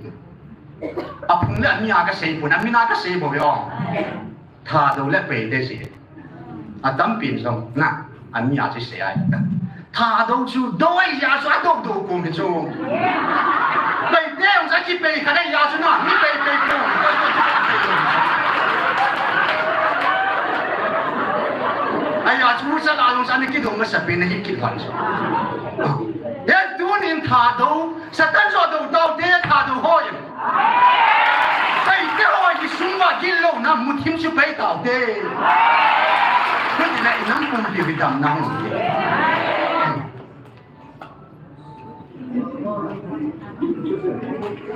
Aphung le ania ka sei pon, amin a ka sei bou ve o. Thadou le Paite ji. Atampin jong, na, ania chu sei ai. Thadou chu dou ahi jeh a chu adou dou kom hi chu. Paite jong chu akipei khat ahi jeh a chu na, mi pei pei kom. Ahi jeh a chu, Satan jong chu ana kidou masapen ahi kit lhon chu. He tunin Thadou, Satan jong dou taute Thadou hoi. Paite hoi kisung uva gillouna muthim chu pei taute. Hiti le i nam pumpi hi damna hung hi.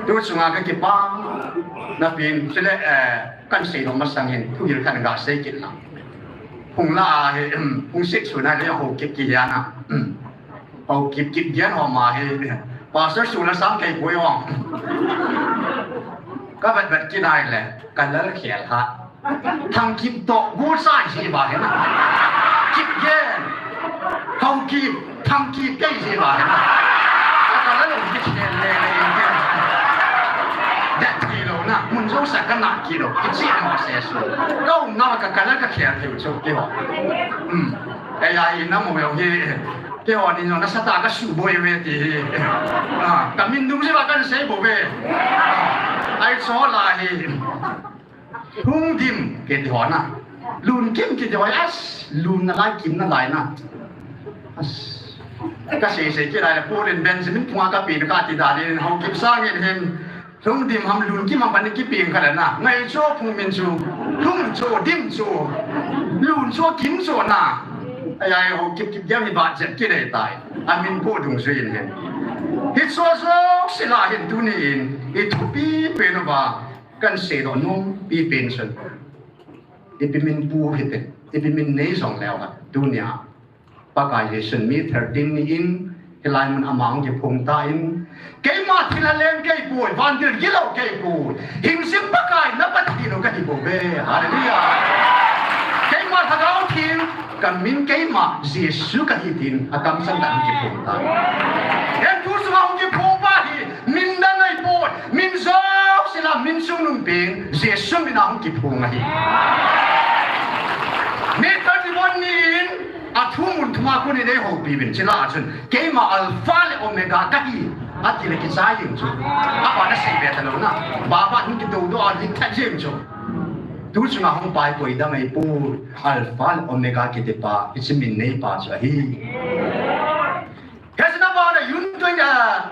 Tu chunga ka kipana pen, chule, eh, kan seinom masang hin, thuhil khat ga sei kit lang. Hung la a hi, hung sik suna le Haokip kigen a. Haokip kit gen ho ma hi, Pastor Sula sang kei poi o. Ka vet vet kit nai le, ka lal khel ha. Thangkip toh, Gulsa hi ba hi na. Kipgen. Haokip, Thangkip kei hi ba hi na. Ka la lung kit le le le. Det thei lou na, mun jouse ka na kit lou. Kichi mo se su. Ka um na ka ka la ka khel thei u chu keiho. Hmm. Ei ai na mo yo hi. Keiho ni no na sa ta ka su boi ve ti hi. Ah, ka min dung ji ba kan sei bou ve. Ai so la hi. Lhungdim kiti ho na. Lunkim kiti ho, as, lun nalai, kim nalai na. As. Ka sei sei kit lai le, Paul in Benjamin phunga ka pen ka ti dan in, Haokip sang in hin. Lhungdim ham, lunkim ham, bani kipeng kha le na. Ngaicho phung min chu. Lhung cho, dim cho. Lun cho, kim cho na. Ai ai, Haokip kip diam hi ba jet kit le tai. Amin ko dung sui in hin. Hi cho so sila hin tuni in. I thupi pen uva. Kan seidoh nompi pen chun, ipi min pu hite, ipi min nei jong leu a, tunia Pakai Jesun May thirteen ni in, hilai mun a ama hung kiphong tan, keima thilha leng kei poi, vantil gilou kei poi, hingjing Pakai na Pathen u kahi bou ve. Hallelujah. Keima Lhagao Theng, ka min keima Jesu kahi tin, atamsang dan hung kiphong tan. Hin thu sunga hung kiphong pa hi, min dang ahipoi, min jouse la, min chungnung pen, Jesu min a hung kiphong ahi. May thirty-one ni in, athu mun thuma kon in eihoupi uvin, chule achun, keima Alpha le Omega kahi, ati le kichai jeng chu. Apa na sei be talou na, baba hung kidoudoh a, lik that jeng chu. Tu chunga hung pai koi dang ahipoi, Alpha le Omega kiti pa, hiche min nei pa chu ahi. Hijeh a bana June twenty, ah,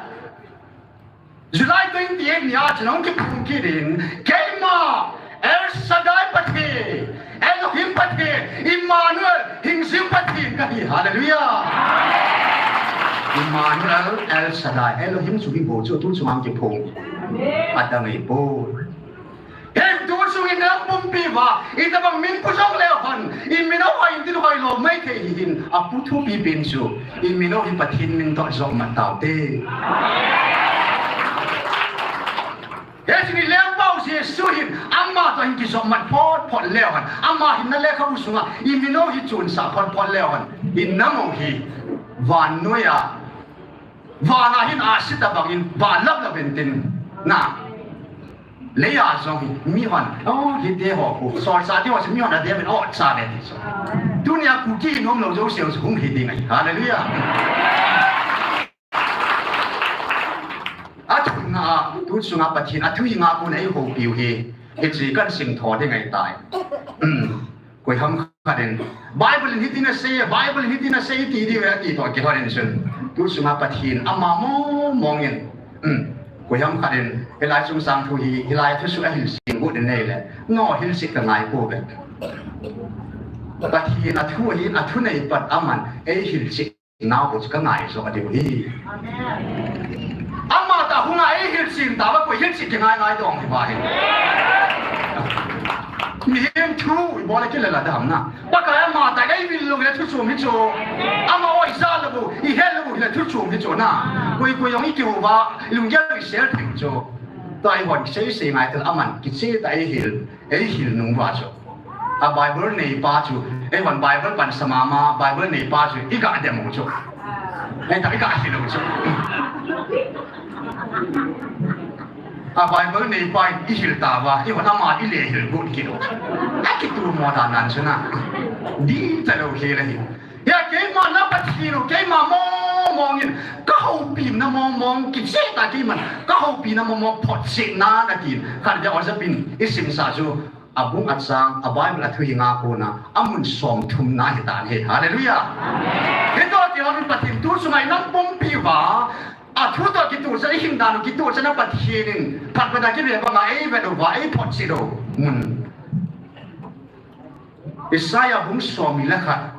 July twenty-eight ni a chun hung kiphong kit in, keima El Shaddai Pathen, Elohim Pathen, Emmanuel, hingjing Pathen kahi. Hallelujah. Emmanuel, El Shaddai, Elohim chu hi bou chu tu chunga hung kiphong. Adang ahipoi. pumpi uva, itobang min pu jong leu hen, i min u hoi in tin hoilou maithei hi hin, apu thupi pen chu, i min u hi Pathen min toh jopmat taute. Hiche ni lengpau Jesu hin, ama toh hin kijopmat phot phot leu hen, ama hin na lekhabu sunga, i min u hi chonsah phot phot leu hen, i nam u hi, vannoiya, vana hin ahsi tobang in, van lap lap in tin, na. Leiya jong hi, mihon, oh, hite ho khu, solchah te ho chu mihon adem in, oh, cha ve ti chu. Tunia Kuki nom lou jouse chu hung hi ding ahi. Hallelujah. Athumna a, tu chunga Pathen, athu hi nga kon eihoupiu hi, hiche kahin simtho ding ahitai. Um. Koiham khat in, Bible in hitin asei, Bible in hitin asei ti diu ahi ati toh kilhon in chun. Tu chunga Pathen ama mong mong in. Um, koiham khat in, hilai chungchang thu hi, hilai thusoh ahilsem got in ahile. No, hilchet kangai pouve. Pathen athu ahin, athu neipat aman, eihilchet nau bou chu kangai joh diu ahi. Ama tah hunga eihilchet tauva koi hilchet kingai ngai dong hi va hi. Mihem thu ibol a kilela dam na. Pakai ama tah eivil lou le thu chom hi chu. Ama oi ja lou, ihet lou le thu chom hi chu na. Koi koi jong ikihou va, ilunggel isel theng chu. Tua eihon sei sei ngai tel aman kiche tah eihil, eihil nung uva chu. A Bible neipa chu, eihon Bible pansa mama, Bible neipa chu, iga dem u chu. Eita iga hil u chu. A Bible neipa in ihil tauva, eihon ama ile hil got kit u chu. Akitu mo dan nan chu na. Ding talou hile hi. Hia keima na Pathen u, keima mong mong in, kahoupina mong mong, kicheh tah keiman, kahoupina mong mong, photchetna natin. Khat dia ojapin, isimsah chu, abung achang, a Bible athu hi nga kona, amun somthumna hitan ahi. Hallelujah. Hitoh kilhon in Pathen tu chunga inam pumpi uva, athu toh kituhchan, ihin dan u kituhchan a Pathen in, phat phat a kive banga eivet uva, eiphotchet u mun. Isaiah bung somli le khat,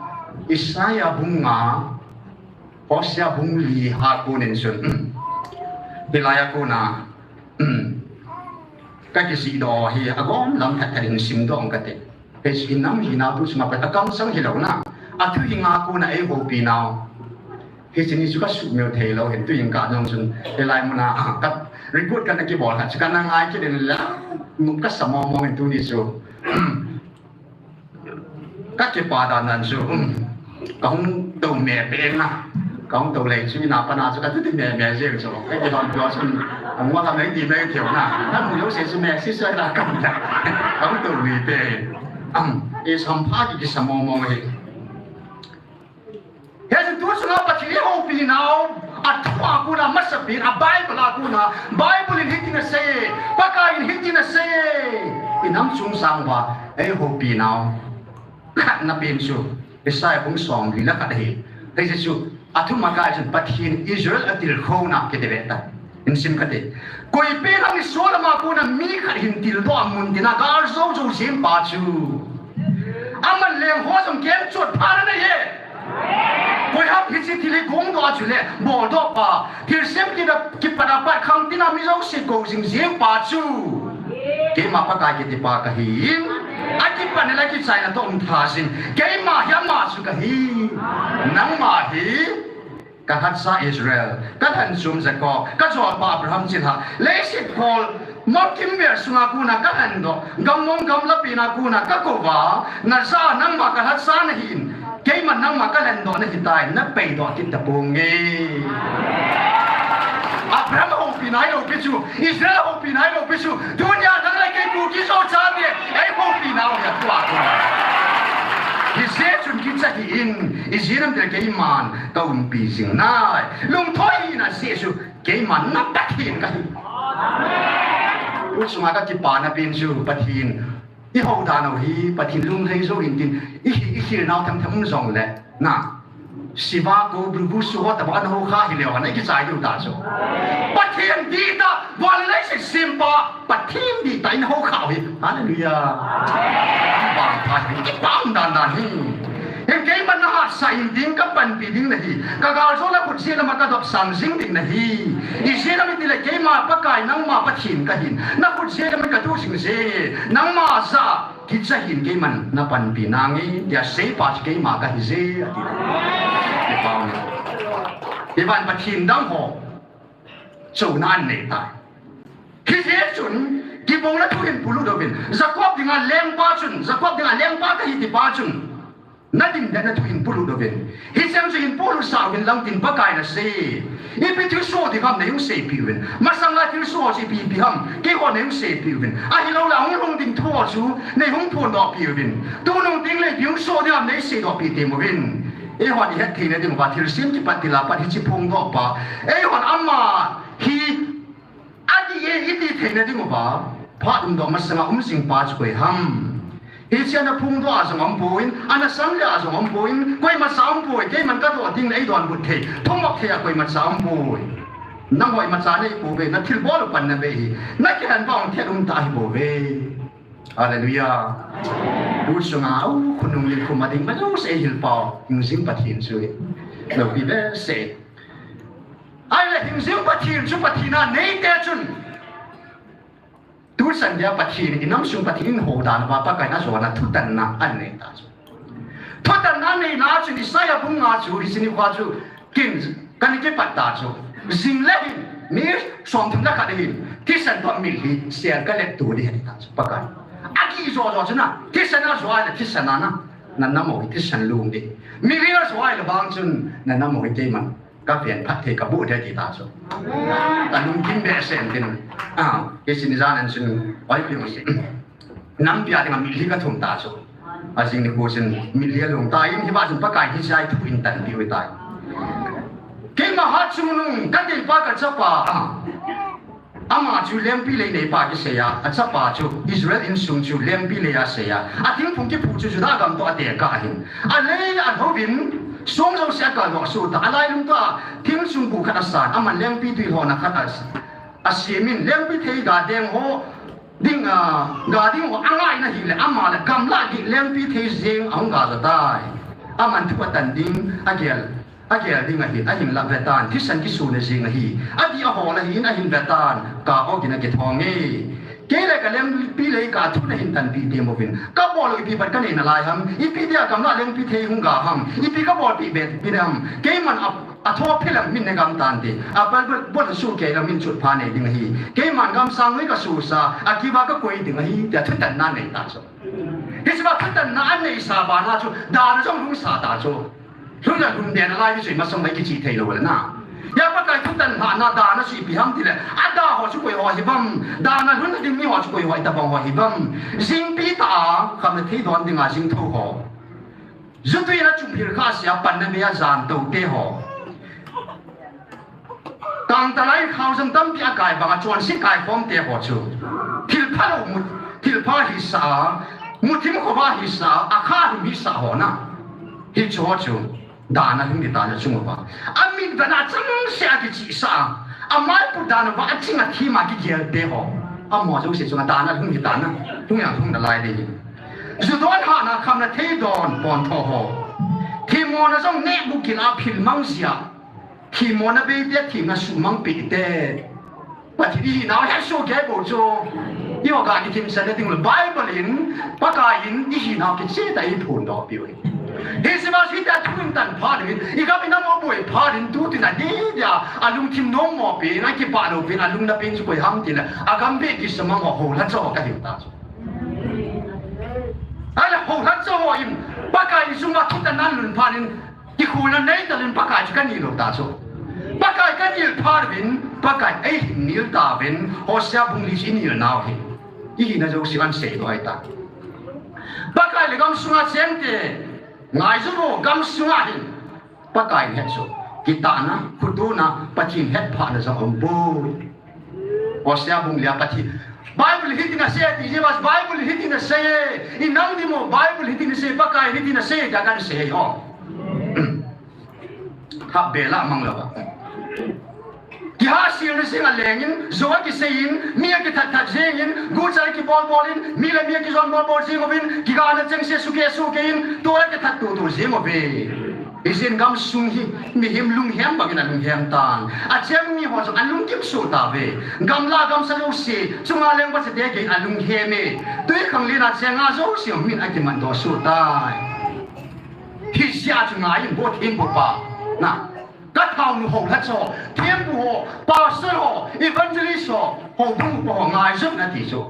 Isaiah bung nga, Hosea bung li a konin chun, um, hilai a kona, um, kakisihdoh hi agom lam thet thet in simdoh ing kate. Hiche inam hinau tu chunga pat akamchang hilou na, athu hi nga kona eihoupi nau. Hiche ni chu kasuhmil theilou hin, tuin ka jong chun, hilai muna, ah, ka record kana kibol kha chu kana ngai kit in la, nop kasa mong mong in tuni chu. Kakipa dan dan chu, um, kahung tou me peng na. Kahung tou lei chu ina pana chu katuti me me jeng chu. Kakidon pio chun, angwa ka mei ti mei theu na. Kamu jouse chu me si soi la kam ta. Kahung tou lui peng. Um, i sampha ki kisa mong mong hi. Hiche tu chunga Pathen eihoupinau, athu a kona masapen, a Bible a kona, Bible in hitin asei, Pakai in hitin asei, inam chungchang uva eihoupinau. Khatna pen chu, Isaiah bung somli le khat ahi. Hiche chu, athum a kai chun Pathen Israel atilkhouna kiti ve ta. Hin sim kate. Koi pen ham Israel a kona mi khat hin tildoh a mun tina gal jou jou jing pa chu. Aman leng ho jong kem chot pha na ahi. Koi ham hiche thil hi gongdoh a chule, boldoh pa. Thilsem kida kipat a pat khang tina mi jouse kou jing jing pa chu. Keima Pakai kiti pa kahi. Akipat le akichaina toh um tha jing. Keima hi ama chu kahi. Nangma hi. Ka hatsa Israel, ka lhenchum Jacob, ka jolpa Abraham chilhah, leiset khol, mol kimvel sunga kona ka lhendoh, gammong gamla pena kona ka kouva, najah a nangma ka hatsa nahin, keiman nangma ka lhendoh nahitai, napeidoh kit taponge. Abraham houpina hilou pi chu, Israel houpina hilou pi chu, tunia nang le kei Kuki Zo chate, eihoupinau hi atua kona. Hijeh chun kicha hih in, ijeh inem itile keiman, ka umpi jing nai. Lungthoi hina Jesu, keiman na Pathen kahi. Tu chunga kakipana pen chu Pathen. Ihou dan u hi Pathen lunglhai jou hin tin. I, ikhilnau themthem um jongle. Na. Siva ko brubu suho taba na ho kha hileu han. Ikichai diu ta chu. Pathen dita, van le leiset sempa. Pathen dita in ho kha hi. Hallelujah. Bang pha hi. Kipah dan dan hi. Hin Keima na hatsah in ding, ka panpi ding nahi. Ka galjona khut jeh lama ka dopsang jing ding nahi. Ijeh inem itile keima Pakai nangma Pathen kahin. Na khut jeh lama ka tu jing je. Nangma jah a kicha hin keiman na panpi nange. Tia seipa chu keima kahi je, ati. Kipah e. Kipah e, Pathen dang ho. Chonna anei tai. Hijeh chun, kibol a thu hin polut uvin. Jacob dinga lengpa chun, Jacob dinga lengpa kahi tipa chun. Na dimdan a thu hin polut uvin. Hicheng chu hin polut sah uvin lang tin Pakai nasei. Ipi thilsoh ding ham neihung seipeh uvin. Masanga thilsoh chu ipi ipi ham. Keiho neihung seipeh uvin. Ahilouleh ahung lhung ding thu chu neihung phondoh peh uvin. Tunung tengle ipi hung soh ding ham neiseidoh peh tem uvin. Eihon ihet theina diuva thilsem kipat tila pat hiche phongdoh pa. Eihon ama hi ati e iti theina diuva phat umdoh masanga um jing pa chu koi ham. Hiche ana phongdoh a jong umpoi, ana sang le a jong umpoi, koimacha umpoi, keiman kadoh ding le eidonbut thei, thumop thei a koimacha umpoi. Nangho imacha neipouve, na thilbol u panna bei hi, na kihen pa hung thet um ta ahibouve. Hallelujah. Tu sunga, au, khonung le khum a ding, ma jouse eihil pau, hingjing Pathen chu. Loupi behseh. Ahile hingjing Pathen chu Pathen a neite chun. Tuchan dia Pathen, inam sung Pathen in houdan uva Pakai in ajona thutanna anei ta chu. Thutanna aneina chun Isaiah bung nga chu, hiche nikho chu, kin, kana kipat ta chu. Jing le hin, mi somthum le khat hin, thisan toh mitlhi, sel kalet to ding ahi ta chu, Pakai. Akijou jou chu na, thisan a jou le, thisan a na, na nam u hi thisan lung ding. Mitlhi a jou le vang chun, na nam u hi keiman. Ka ven phat thei ka boh ding ati ta chu. Ka lungkim behseh in tin. Ah, hiche ni jan an chun, oi, pi ma si. Nampi a dinga mitlhi ka thum ta chu. Ajing nikho chun mitlhi alung ta in, hiva chun Pakai hiche a thu in tanpeh u tai. Keima Hatchungnung, ka teipa ka chapa. Ah. Ama chu lengpi lei neipa kisei a, achapa chu Israel insung chu lengpi lei a sei a, athingphung kiphu chu Judah gam toh atekah ahin. Alei alhouvin, song jouse akaldoh suh ta, alailung toh a, thing sungbu khat asan, aman lengpi tui lhona khat a, asemin, lengpi thei ga deng ho, ding a, ga ding ho angaina hile, ama le gamlah gih lengpi thei jeng ahung ga jo tai. Aman thu atan ding, agel. Agel ding ahin, ahinlah vetan, thisan kisuna jing ahi. Adih ahol ahin, ahin vetan, ka ogin akithong e. Kei le ka lengpi lei ka thu nahin tanpeh tem uvin. Ka bol u ipi pat kanei nalai ham, ipi dia gamlah lengpi thei hung ga ham, ipi ka bolpeh be pi ham. Keiman a, athopi lam min nagam tante. Abol bol, bol su kei lam min chutpha nei ding ahi. Keiman gamsang noi ka susa, akiva ka koi ding ahi, tia thutanna anei ta chu. Hichea thutanna aneisa bana chu, dan a jong lungsa ta chu. Lhun a lhun den a lai ni chu imasang lai kichih thei lou le na. Hia Pakai thutan lhahna dan a chu ipi ham tile, ada ho chu koi ho hi bam, dan a lhun ding mi ho chu koi ho, itobang ho hi bam. Jingpi tah a, khamna thei don dinga jing tho ho. Jutui in a chumhil kha sia panna mei a jan tou te ho. Kangtalai khao jam tampi a kai banga chonse kaikhom te ho chu. Thilpha lou mu, thilpha hisa, muthim khova hisa, akha him hisa ho na. Hiche ho chu. Dan a lhung ding ta na chung uva. Amin dan a changse a kichihsa. Amaipu dan uva aching a thim a kigel te ho. Amaho jouse chunga dan a lhung ding ta na. Lhung a lhung nalai ding. Ju don hahna khamna thei don pontho ho. Themmona jong neh bukil a phil mang jia. Themmona beite themna suhmang pehte. Pathen ihinau hetsoh kei bou chu. Eiho ga kithemchanna ding le Bible in, Pakai in ihinau kicheh tah a eiphondoh peh u ahi. Hiche bang chu hitia thu in tan phat in, igam inam u boi phat in, tutin adeh dia, alungthim nommo pen, akipah lou pen, alungna pen chu koi ham tile, agam beh kisamang ho, houlhat cha ho kahiu ta chu. Ahile houlhat cha ho in, Pakai in sunga thutan anlun phat in, Kikholna nei talou in Pakai chu kanil lou ta chu. Pakai kanil phat uvin, Pakai eihin nil tauvin, Hosea bung li chu inil nau hi. Ihina jouse ahin seidoh ahi ta. Pakai le gam sunga chengte, ngaiju vo gam sunga hin. Pakai in hetsoh. Kitahna, khotona, Pathen hetphahna jong aumpoi. Hosea bung lia Pathen. Bible hitin asei ti, Jehovah Bible hitin asei. Inam ding mo Bible hitin asei, Pakai hitin asei, tia kahin sei ho. Hah bela mang lou a. Kihasil na jing a lengin, jo a kiseiyin, mi a kithat that jingin, gucha kibol bolin, mi le mi a kijon bol bol jing uvin, kigana chengse suke sukein, tua kithat tu tu jing uve. Ijin gamsung hi, mihem lunghem bangin alunghem tan. Acheng mi ho chu alungkim suh tauve. Gamla gamsa jouse, chunga leng vachate kei alunghem e. Twikhanglen a chenga jouse min akiman doh suh tai. Hijeh chun ngai in vo thempu pa. Na. Ka thaonu houlhacha, thempu ho, pastor ho, evangelist ho, houbung upa ho ngaijona ti chu.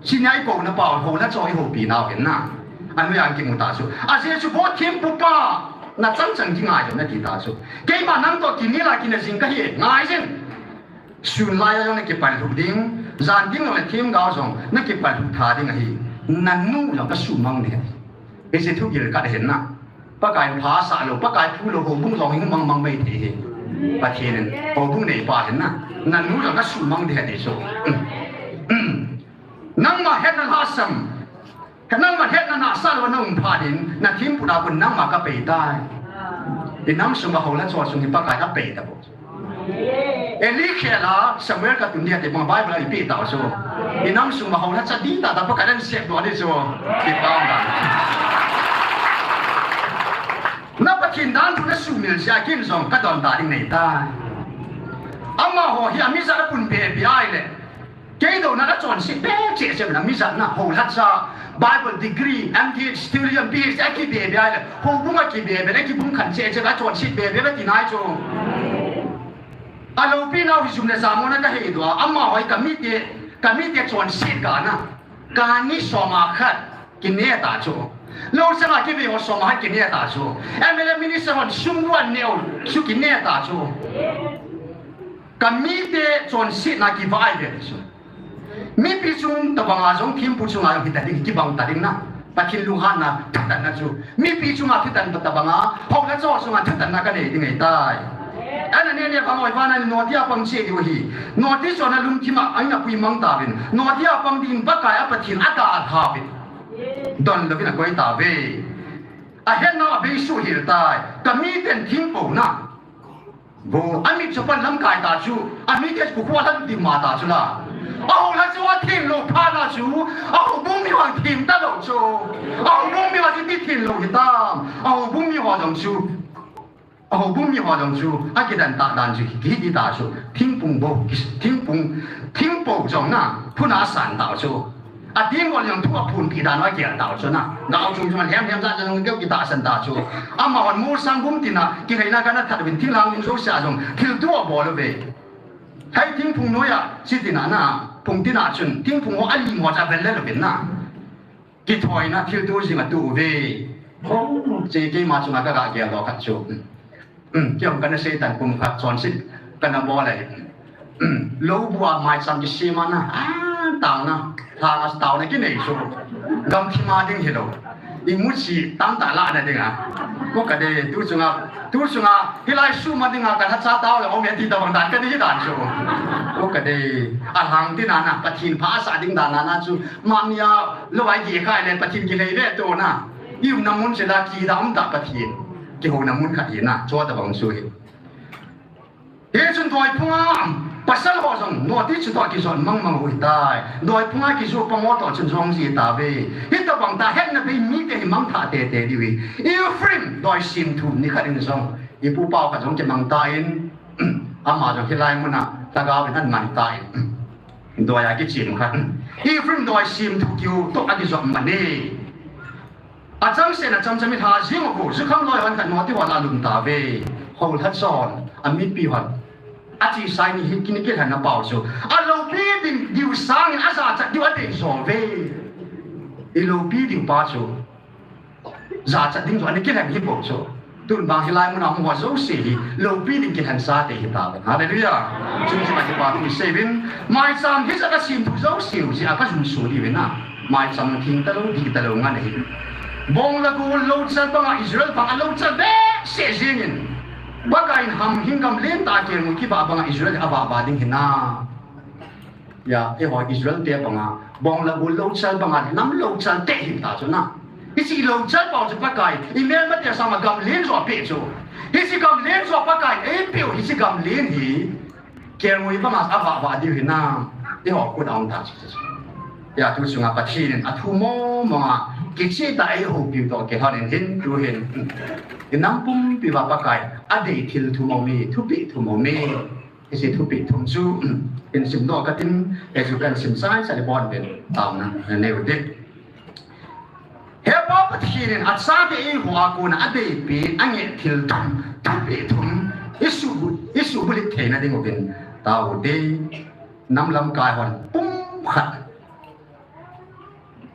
Chuni a i kouna pau houlhacha i houpi nau hen na. Anoiya kimu ta chu. Ajeh chu vo thempu pa, na chang chang kingaijona ti ta chu. Keima nang toh kinel a kina jing kahi, ngaijin. Sun laiya jong na kipallhuh ding, jan ding jong le themgao jong na kipallhuh tha ding ahi. Nanu jong ka sumang ding ahi. Hiche thu gilkhat ahin na. Pakai in pha asah lou, Pakai thu lou, houbung jong hung mang mang mai thei hi. Pathen in houbung neipa ahin na. Nanu jong ka sumang ding ahi ti chu. Nangma hetna lhasam. Nangma hetna nahsah lou na um phat in, na thempu na kon nangma ka pei tai. I nam sunga houlhacha sung hi Pakai in apei tabou. Eli khel a Samuel ka tun dia ti bang Bible a ipi tau chu. I nam sunga houlhacha di tata Pakai in sep doh di chu. Ti pau da. Na Pathen dan thu na sumil jeh a kin jong ka don ta ding nei tai. Amaho hi amijat a pun be be ai le. Kei douna a chonset be cheh cheh na mijatna houlhacha, Bible degree, M Th, theologian, P H D a kibe be ai le, houbung a kibe be le, kibung khan cheh cheh a chonset be be le ti nai chu. Alopi nau hi jum le jamona ka hei doh a, amaho hi ka mite, ka mite chonset kana, kani som a khat kine ta chu. Lou changa kive ho som a khat kine ta chu. M L A minister hon sum ruan neo chu kine ta chu. Ka mite chonsetna kivai ve ti chu. Mipi chung tabanga jong thempu chunga jong hita ding, kibang ta ding na. Pathen lunghanna, thutanna chu. Mipi chunga thutan tabanga, houlhacha chunga thutanna ka nei ding ahi tai. Ana ne ne bang oi vana noti a pang che diu ahi. Noti chon a lungthim a, aina pui mang ta vin. Noti a pang ding Pakai a Pathen a dalha vin. Don louvin akoi ta ve. Ahetna a beisuh hel tai. Ka miten thempu na. Vo, amit chu pan lamkai ta chu, amit chu kukhu a lhan ding ma ta chu la. A houlhacha a theng lou phat na chu, a houbung mi hon theng ta lou chu. A houbung mi hon chu ti theng lou hitam. A houbung mi hon jong chu. A houbung mi hon jong chu, akidan ta dan chu, hi ti ta chu. Thingpung vo, thingpung, thingpung jong na, phuna san ta chu. Ading ol jong thu aphun pi dan a kial tau chu na. Nao chung chung lhem lhem jat jong keu kitahsan ta chu. Amahon molsang bum tina, kiheina kana that uvin thil hang ning jouse a jong, thil tu abol uve. Hai thingphung noiya, chi tina na, phung tina chun, thingphung ho alim ho cha vel le lo uvin na. Kithoina thil tu jing atu uve. Ho, che keima chunga ka ga kial lo khat chu. Um, kei jong kana sei tan kum khat chonset kana bol ahi. Um, lou bua maicham kisem a na, a, taona, lhanga taona kinei chu. Gamthip a ding hilou. Imuchi tamtah lahna dinga. Ko ka dei, tu chunga, tu chunga, hilai sum a dinga, ka lhacha tao le, om e ti tabang dan ka dei dan chu. Ko ka dei, alhang tina na, Pathen pha asah ding dan na na chu, mania, lou ai ki khai le, Pathen kilhei ve to na. I umna mun cheh a kida um ta Pathen. Kihouna mun khat hi na, chu tabang chu hi. Hichun doiphunga pasal ho jong noti chu toh kijot mang mang u hitai. Doiphunga kijoh pang ho toh chun jong ji tave. Hitabang tah hetna bei mite hi mangthah tete diu hi. Ephraim doi semthu nikhat in jong. I pupa khat jong kimang tan. Ama jong hilai muna lhagao in aman tan. Doi a kichem khat. Ephraim doi semthu kiu toh akijot man e. Achangseh in achamcham in lha jing uvo, jukham loi hon khat noti ho lah a lum tave. Houlhachon, amipi hon. Achesa in hi kini kilhen na pau chu. Aloupi ding diu sangin ajachat diu adei jo ve. I loupi diu pa chu. Jachat ding chu ana kilhen hi bou chu. Tun bang hilai muna hung ho jouse hi, loupi ding kilhen sa te hi tave. Hallelujah. Chung chung a kipa thu i sei uvin, maicham hijat a semthu jouse u jeh a ka jumso diu vin a. Maicham theng talou, dih talou ngen ahi. Bong le gol louchal banga Israel bang alouchal behseh jeng in. Pakai in hamhing gam lentah a kelngoi kivah banga Israel avah vah ding hi na. Ya, eiho Israel te banga, bong le gol louchal banga, nam louchal te hi ta chu na. Hiche louchal pau chu Pakai, i melmate sanga gam len jo apeh chu. Hiche gam len jo Pakai, eipeh u hiche gam len hi. Kelngoi banga avah vah diu hinam, eiho khut a um ta chu chu. Hia tu chunga Pathen in athu mong mong a, kicheh tah a eihoupiu toh kilhon in hin tu hin, inam pumpi uva Pakai adei thil thum aume, thupeh thum aume. Hiche thupeh thum chu, hin simdoh katin, hichu kahin sim chaichat le bon pen, taona nanei u te. He Pa Pathen in achate eiho a kona adeipi, angeh thil thum, thupeh thum, isuhbulhit theina dinguvin, tao u te, nam lamkai hon pumkhat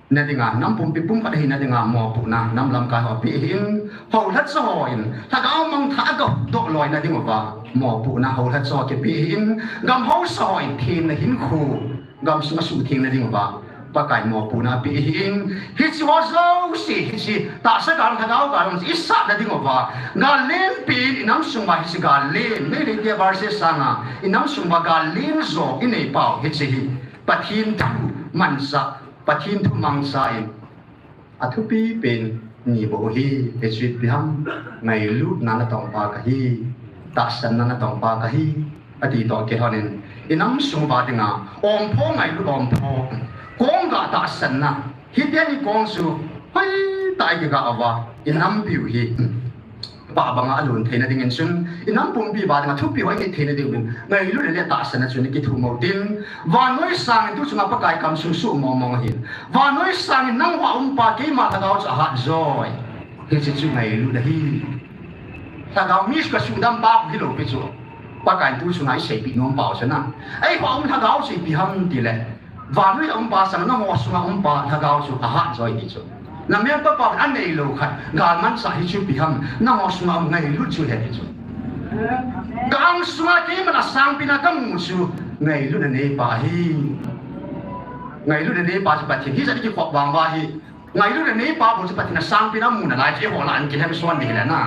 na dinga, nam pumpi pumkhat hina dinga mopohna nam lamkai ho apeh ahin, houlhatcha hon lhagao mangthah a gadoh loina dinguva mopohna houlhatcha ho kipeh ahin, gam haosa hon themna hinkho gamsunga suhthengna dinguva Pakai mopohna apeh ahin, hiche ho jouse, hiche tahsa gal, lhagao gal jong isatna dinguva gal lenpen inam sunguva hiche gal len, Meitei te verses sanga inam sunguva gal len jo inei pau hiche hi Pathen thu manchah, Pathen thu mangcha in athupi pen ni bou ahi. Hichu ipi ham? Ngailutna natongpa kahi, tahsanna natongpa kahi, ati toh kilhon in, inam sunguva dinga ompho, ngailut ompho, kong ga tahsanna, hiteni kong chu hoitah a ikiga uva inampiu hi pah banga alon theina dingin chun, inam pumpi uva dinga thupeh ho inei theina dingin ngailutna le tahsanna chu nakithum u tin, vannoi sangin tu chunga Pakai kamsung suh mong mong ahin, vannoi sangin nangho a umpa keima lhagao chu ahat joi. Hiche chu ngailutna ahi. Lhagao mi chu kasudam pa hilou pi chu, Pakai tu chunga iseipeh nom pau chu na, eiho a um lhagao chu ipi ham tile, vannoi a umpa sanga nangho sunga umpa lhagao chu ahat joi ti chu. Namelpapa aneilou khat galmanchah hichu ipi ham, nangho sunga um ngailut chu ahi ti chu. Ka-ang sunga keiman asangpen a kamu chu ngailutna neipa ahi. Ngailutna neipa chu Pathen hijat kikhop vang uva hi, ngailutna neipa bou chu Pathen asangpen a amu nalai chu eiho lah a kilhemsuan ding hile na.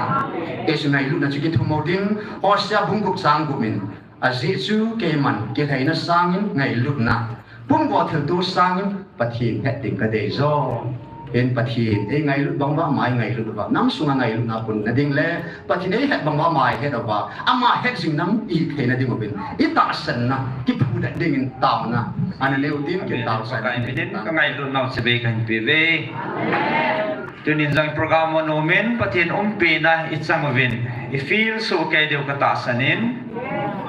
Hichu ngailutna chu kithum u tin, Hosea bung gup chang gup in, ajeh chu keiman kilhaina sangin ngailutna, pumgo thilto sangin Pathen het ding kadei jo. Hin Pathen eingailut bang uva ama eingailut uva nam sunga ngailutna punna ding le Pathen eihet bang uva ama eihet uva ama het jing nam ihi theina dinguvin itahsanna kiphudet dingin taona ana neiu tin, kin taosah. Pakai minin kangailutnau chibai kahin peuve. Tunin jong program anom in Pathen umpina ichang uvin, i feel soh kei diu katahsan in,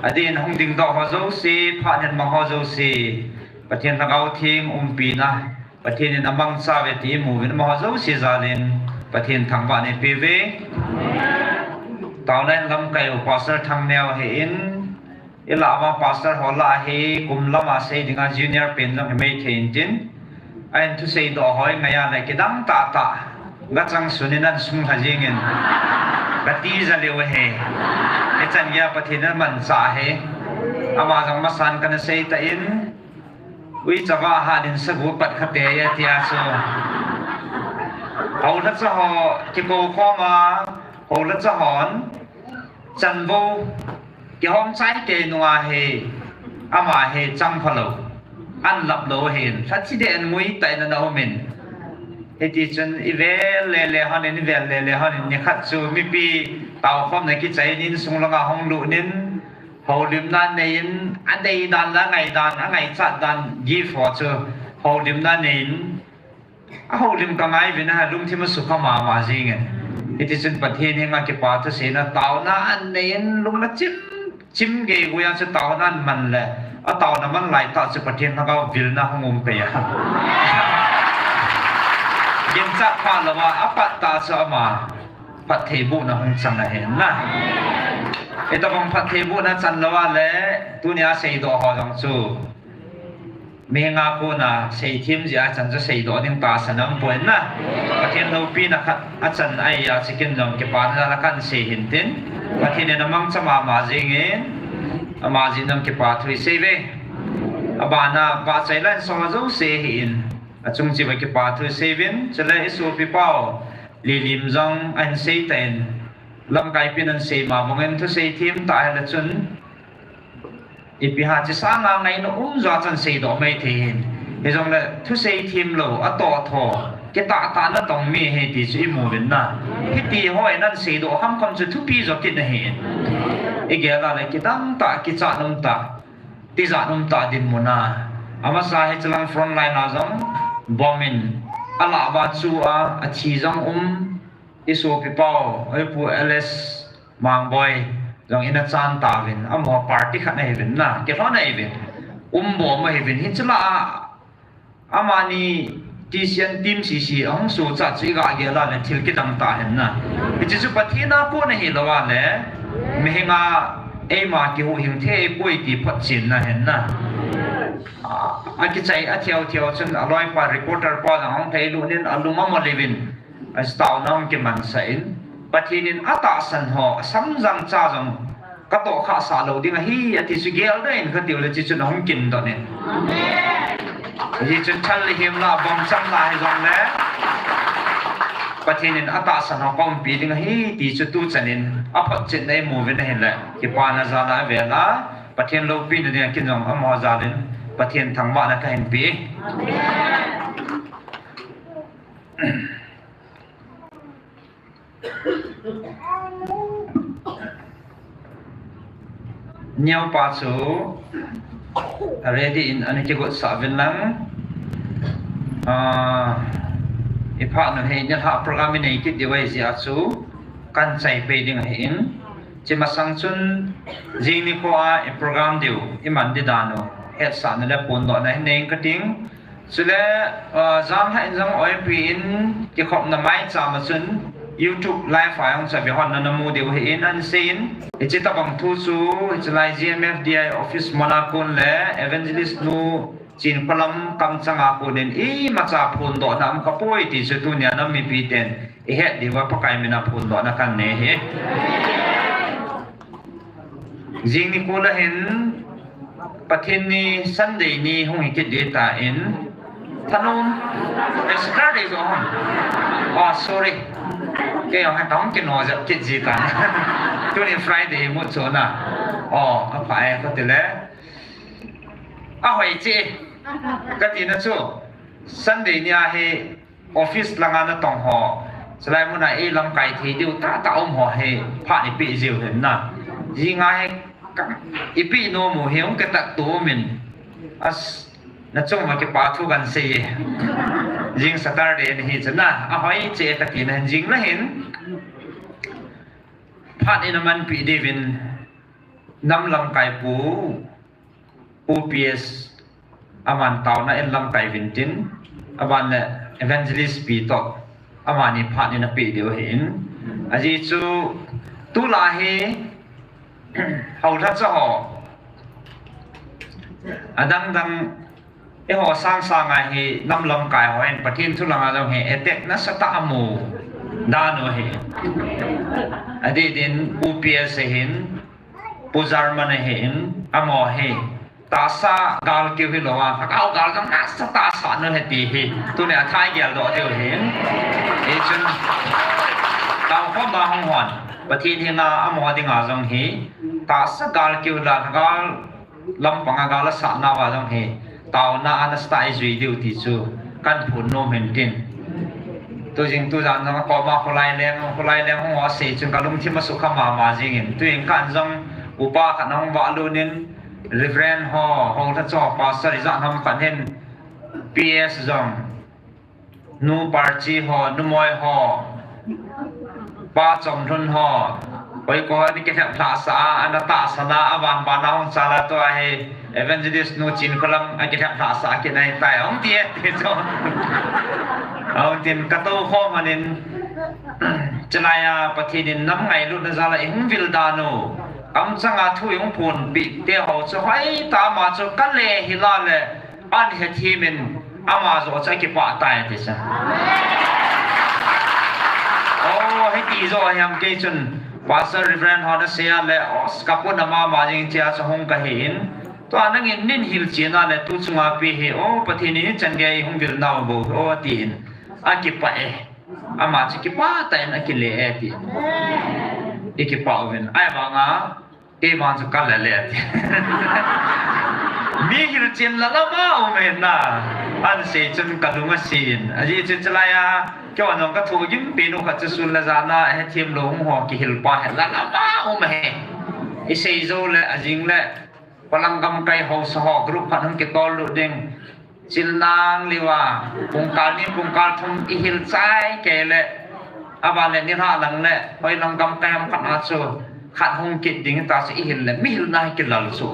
adeh in hung dingdoh ho jouse, phat hin mang ho jouse, Pathen Lhagao Theng umpina, Pathen in amangcha uve ti imu uvin amaho jouse jalin Pathen thangvah in eipeuve. Taona in lamkai u Pastor Thangneo ahin, ilah uva pastor ho lah a hi kum lama sei dinga junior pen jong himai thei intin, ahin thuseidoh ho ingai a le kidang tahtah gachang sun in ahin sunglha jingin, katija leu ahi. Hichan geiya Pathen in amanchah ahi. Ama jong masan kana seitah in, uicha vahat in sagu pat khate ahi tia chu, houlhacha ho kikou khom a, houlhacha hon chanvou kihom chai kei nunga hi, ama hi changphalou, ahin laplou ahin, lhachi deh in nguitah in ana umin, hitichun ivel lele honin, ivel lele honin, nikhat chu mipi taokhomna kichai in insung langa hung lut in, houlimna nei in, adei dan le angai dan, angaichat dan gift ho chu houlimna nei in, ahoulim kangai uvin, alungthim asukha mama jingin, hitichun Pathen henga kipa thuseina taona anei in, lung achim chim geigoi a chu taona aman le, ataona man laitah chu Pathen Lhagao vilna hung um pei a, ginchat phat louva apat tah chu ama phattheibohna hung chang ahi na. Hitobang phattheibohna chan louva le, tunia seidoh ho jong chu mihenga kona seithem jeh a chan chu seidoh ding tahsan aumpoi na. Pathen loupina khat achan ahi a, chukin jong kipana jal a kahin sei hintin, Pathen in amangcha mama jingin, ama jeh in jong kipa thu iseiuve. Abana vahchoi la insung ho jouse ahin, achung cheh uva kipa thu iseiyuvin, chule isopi pau Lilim jong ahin seitah in, lamkaipin ahin sei ma bangin thusei them tah hile chun, ipi ham, chesanga ngaina um joh a chan seidoh mai thei hin. Hijongle thusei themlou, atoh tho, kitahtah natong mi ahi ti chu imu uvin na. Hiti ho in ahin seidoh khamkham chu thupi jo kit ahin, igel a le kidang tah, kichat um tah. tijat um ta dinmun a. Amasa hichelang frontline a jong bomb in alah uva chu a, athi jong um, i sopi pau, i Pu L S Mangboi jong in achan tauvin, amaho party khat ahiuvin na, kilhon ahiuvin. Um bom ahiuvin, hichela a, amani T C N team sese ahung sohcha chu i gah gel a le thil kidang ta hen na. Hiche chu Pathen a kon ahilou a le, mihem a eima kihuhhing thei poi ti photchenna hen na. A, akichai a theu theu chun aloipa reporter pa jong ahung lhailut in alung amol uvin. Ache taona hung kimansah in, Pathen in atahsan ho, asamjang cha jong katoh khah sah lou ding ahi, ati chu gel deh in kati uleh hiche chun ahung kindon in. Hiche chun thal le him la, bom cham la hijongle, Pathen in atahsan ho kaumpi ding ahi, ti chu tuchan in aphotchetna i mu uvin ahile, kipana jal a avel a, Pathen loupina dinga kin jong amaho jal in Pathen thangvahna kahin pe. Neopa chu ready in ana kigotsah uvin lang. Ah, i phat nu hi nilhah program i nei kit diu ahi jeh a chu kan chai pei ding ahi in. Hiche masang chun jing nikho a i program diu i man di dan u hetsahna le phondohna hin nei ing kating. Chule, ah, janhi in jong oipi in kikhopna maicham a chun YouTube live a jong chu ve hon na namu diu ahi in ahin sei in. Hiche tabang thu chu, hiche lai G M F D I office muna kon le Evangelist nu Chinkholam kamchang a kon in imacha phondohna um kha poi ti chu tunia nam mipi ten i het diu va Pakai min a phondohna kan nei ahi. Jing nikho le hin Pathen ni Sunday ni hung hi kit ding tan. Thanom, eh, Saturday jo hon. Oh, sorry. Kei jong hi kahung kino jep kit ji tan. Tuni Friday mu chu na. Oh, apha e kati le. Ahoi che. Kati na chu. Sunday ni ahi. Office langa natong ho, chulai muna i lamkai thei diu tahtah um ho hi phat i peh jiu hin na. Jing a hi ka, i peh nom u hi hung kitat tu um in. As, na chung ma kipah thu kan sei e. Jing Saturday ni hi chu na, ahoi che kati na hin jing la hin. Phat i na manpi diuvin nam lamkai pu. Pu P S aman taona in lamkai uvin tin, aban le Evangelist pi toh, amani phat in apeh diu ahi in. Ajeh chu, tulai hi, houlhacha ho, adang dang, eiho sang sang a hi, nam lamkai ho in, Pathen thu langa jong hi, attack nasatah amu dan u ahi. Adeh din, Pu P S ahin, Pu German ahin, amaho hi. Tahsa gal keu hilou a, lhagao gal jong nasatah a sah u ahi ti hi. Tuni a thai gel doh diu ahin. Hichun, tao khom a hung hon. Pathen hi na amaho dinga jong hi. Tahsa gal keu la, lhagao lampang a gal asah nauva jong hi. Taona a nasatah a i jui diu ti chu. Kan phon nom in tin. Tu jing tu jan jong a koma kholai leng, kholai leng hung ho asei chun ka lungthim asukha mama jing in. Tu jing kan jong upa khat ahung valut in Reverend ho, houlhacha ho, Pastor ijat ham khat hin P S jong, Nu Parchi ho, Nu Moi ho, Pa Chomlhun ho, Koi ko ani kilhep lhah sah a, ana tahsan a, aban ban a hung chal a tua hi, Evangelist nu Chinkholam, akilhep lhah sah a kinai tai, hung ti e, ti chu. Hung tin ka tou khom anin, chulai a Pathen in nam ngailutna jal a i hung vil dan u, kamchang a thu i hung phonpeh te ho chu, hoitah a ama chu ka le hi la le, An hethem in ama joh chu akipah tai ti chu. Oh, hiti joh hiam kei chun Pastor Reverend hon asei a le, oh, ka puna mama jing chia chu hung kahi in. Tua nangin nei hilchen a le tu chunga pi hi, oh, Pathen in hichan gei hung vil nau bou, oh, tin. Akipah e. Ama chu kipah tah in akile e ti. I kipah uvin. Ahivanga, Kei vang chu ka le le ti. Mi hilchen la lama um e na. An sei chun ka lung asi in. Ajeh chu chulai a, kei vang jong ka thugim pen u khat chu sun le jan a, hethem lou hung ho kihil pa hi la lama um e. I sei jou le, ajing le, Palang gamkai ho sa ho group khat hung kitol lut ding. Chilnang liu a, pungkal ni pungkal thum i hil chai kei le, aban le nilhah lang le, hoilang gamkai ham khat a chu, khat hung kit ding ta chu i hil le, mi hilna hi kilal chu.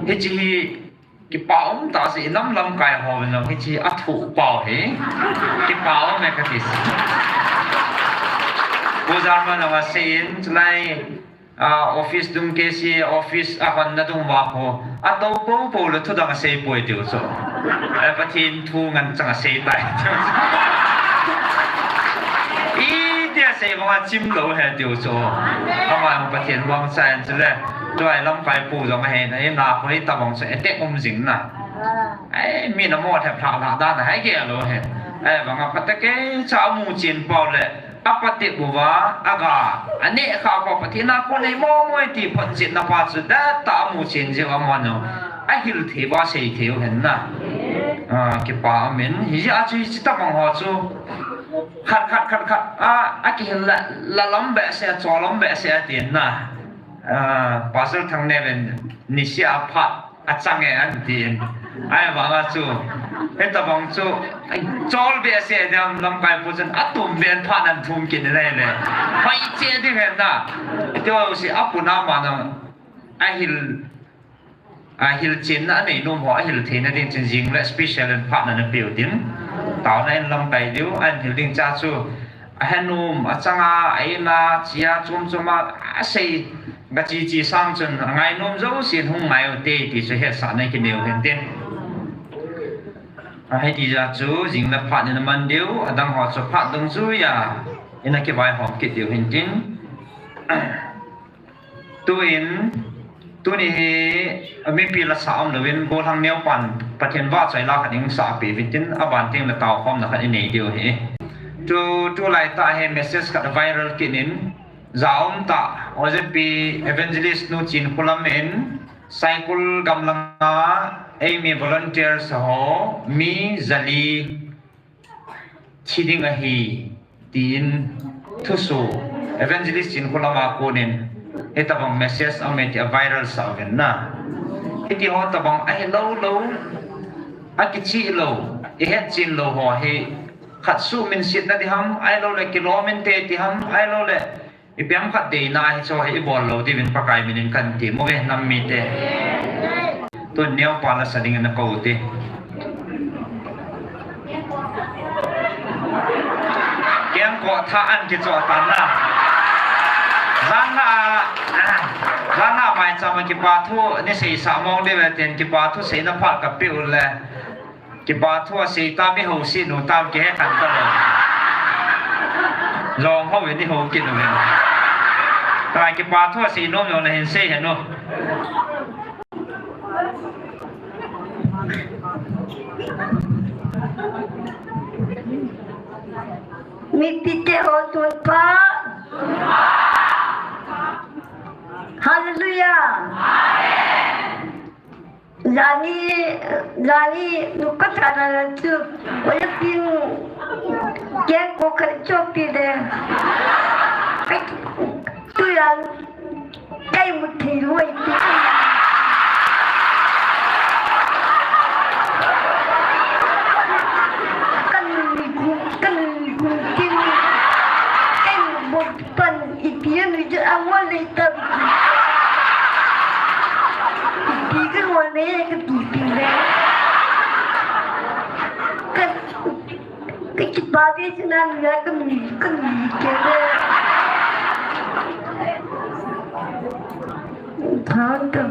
Hichi hi, kipa um ta chu, i nam lamkai ho vin jong, hichi a thu pau hi, kipa um e kati. Pu Zarman jong asei in, chulai, Ah, office dung K C A office a hon na dung va ho. A to po po le thu dang a sei poi tiu chu. Eh, Pathen thu ngen chang a sei tai tiu chu. I tia sei vanga chim lou he tiu chu. Ama Pathen vang sa en chu le. Tuai lamkai pu jong he na, i na hoi ta vang chu e te um jing na. Ai, mi na mo thep thla thla dan na hai ke lo he. Ai, vanga pate ke cha mu chin pau le. A pate buva, a ga, a neh kha pa Pathen a kon nei mo mo ti photchetna pa chu da ta a mu chen jeh a mano. A hil thei va sei thei u hen na. Ah, kipa amen. Hijeh a chu hichi tabang ho chu. Khat, khat, khat, khat. A, a kihil la, la lam behseh, chol lam behseh a tin na. Ah, Pastor Thangneovin, nisia phat. A chang e an tin. Ahivanga chu. Hitabang chu. Ai, chol behseh ding lamkai pu chun a tum ben phat nan thum kin le le. Hoi che ding hen na. Tiu si a puna ma na. A hil, a hil chin na nei nom ho a hil thei na ding chin jing le special an phat na na piu din. Tao na en lamkai diu, an hil ding cha chu. A henum, a changa, a ina, chia, chum chuma, a sei, ga chi chi sang chun, a ngainom jousen hung ngai u te, ti chu hetsahna kinei u hen tin. A hiti jeh chu, jing le phat in aman diu, adang ho chu phat dungjuia, ina kivaihom kit diu hen tin. Tuin, tuni hi, mipi la sa um louvin, golhang neo pan, Pathen vahchoi la khat in sa pi vin tin, aban teng le taokhomna khat i nei diu hi. Tu, tulai tah hi message khat viral kit in, ja um tah, O J P Evangelist nu Chinkholam in, Saikul gamlanga, eimi volunteers ho, mi jali, thi ding ahi, tin thusoh, Evangelist Chinkholam a konin, hitabang message aum e ti a viral sa uvin na. Hiti ho tabang ahi lou lou, a kichih lou, i hetchen lou ho hi, khat suh min sit na di ham, ahilou le kilom inte ti ham, ahilou le, Ipi ham khat deina hi chu hi i bol lou diuvin Pakai min in kan ti mo ve nam mite. Tun neo pa la sa ding na ko te. Keng ko tha an kicho tan na. Jan na, jan na maicham a kipa thu ni sei sa mong diu ve tin kipa thu seina phat ka pe u le. Kipa thu asei tam, i ho sih nu tam, kihe khan ta lou. Jong ho in i ho kit u ve. Tua kipa thu asei nom jong nahin sei hen u. Mipi te ho tun pha. Hallelujah. Jani, jani, nuka chana la chu, wala pin, keng ko kar chopi de. Tu yan, kai mu thi luai ti. Kan ni ku, kan ni ku, kin, kai mu bo. Pan ipi a nui chu a ngol lei ta. Ipi ka ngol nei ka ti pi le. Ka, ka kipa ve chu na nui a ka nui, ka nui ke le. Tha ta.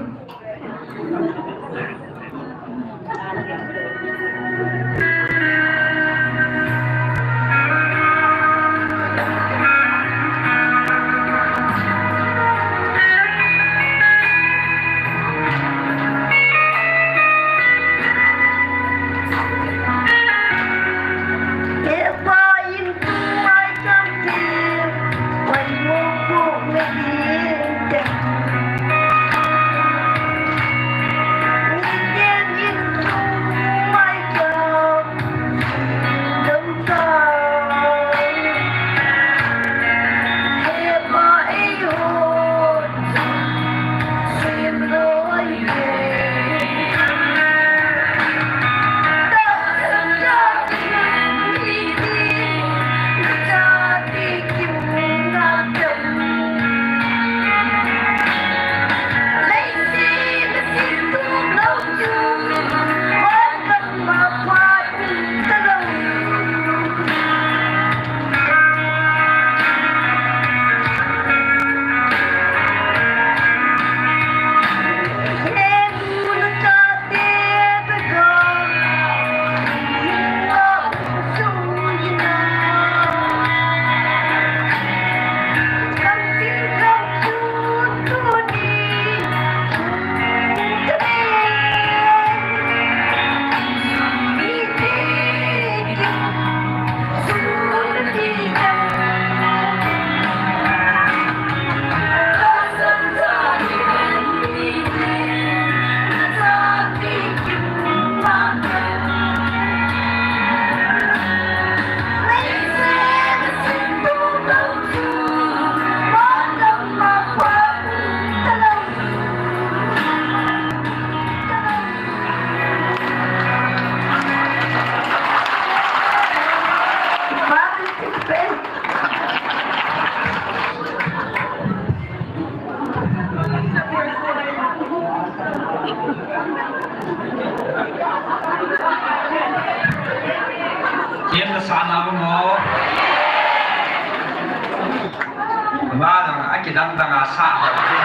dang dang a sah lou te.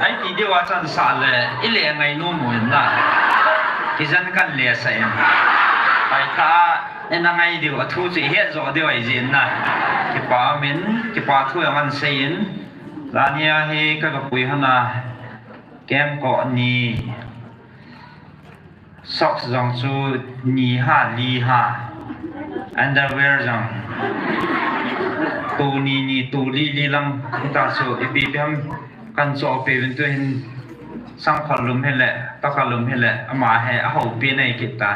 Ai ti diu a chan sah le, i le ngai nom u in na. Kijen kan le sah in. Ai ta, i na ngai diu a thu chu i het jo diu ahi jin na. Kipa um in, kipa thu jong an sei in. Jani a hi ka ka pui hon a. Kem ko ni. Socks jong chu ni ha, li ha. Underwear jong. Tu ni ni, tu li li lang. Ta chu ipi pi ham kan cho pe vin tu hin sang khol lum hi le, ta khol lum hi le, ama he a ho pi nei kit ta.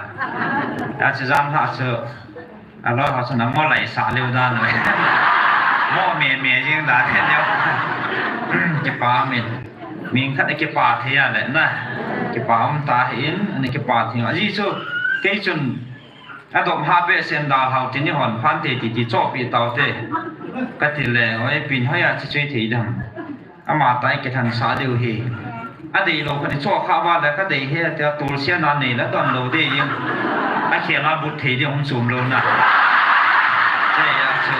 A chi jam ha chu. A loi ho chun a mo lai sa leu dan loi. Mo me me jing dan hen leu. Kipa min. Min khat a kipa thei a le na. Kipa um ta hi in, ani kipa thei. A ji chu, kei chun, a dom ha be sen dal hau ti ni hon phan te ti ti cho pi tau te. Ka ti le, oi pin hoi a chi chui thei dam. Ama tai kithan sa diu hi. A dei lou khat i cho kha va le ka dei he, te a tul sia na nei la don lou dei in. A khel a but thei ding hung chum lou na. Che ya chu.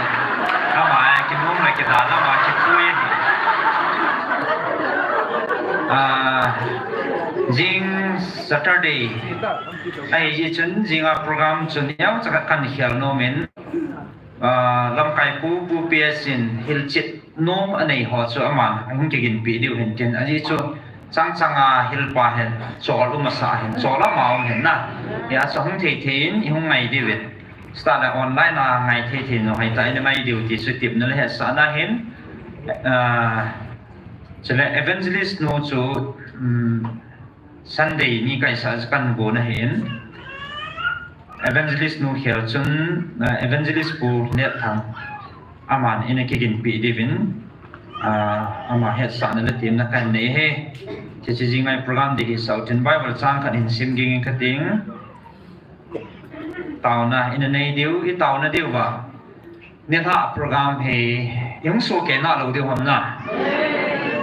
Ama a ki mong le ki da na ma ki pui. Ah, jing Saturday. Ai ji chun jing a program chun yau cha kan khel nom in. Ah, lamkai pu, pu P S in hilchet nom a nei ho chu aman a hung kigin pi diu hin tin. A ji chu chang chang a hilpa hin chol um a sa hin, chol ama um hin na. Ya sa hung thei thei in i hung ngai diu in. Start a online a ngai thei thei no hai ta in ngai diu ti chu tip na le he sa na hin. Ah, chule evangelist nu chu, um, Sunday ni kaisa kan go na hin. Evangelist nu khel chun, eh, evangelist pu Nethang aman in a kigin pi diu in, ah, ama hetsahna le temna kan nei he. Che che jingai program di hi sau tin Bible chang kan hin sim ging ka ting. Tauna in a nei diu, i tauna diu va. Nilhah program hi i hung so ke na lou diu ham na.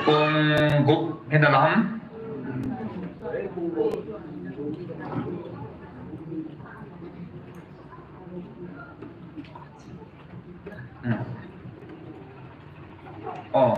Pung gup hin a la ham. Hmm. Oh.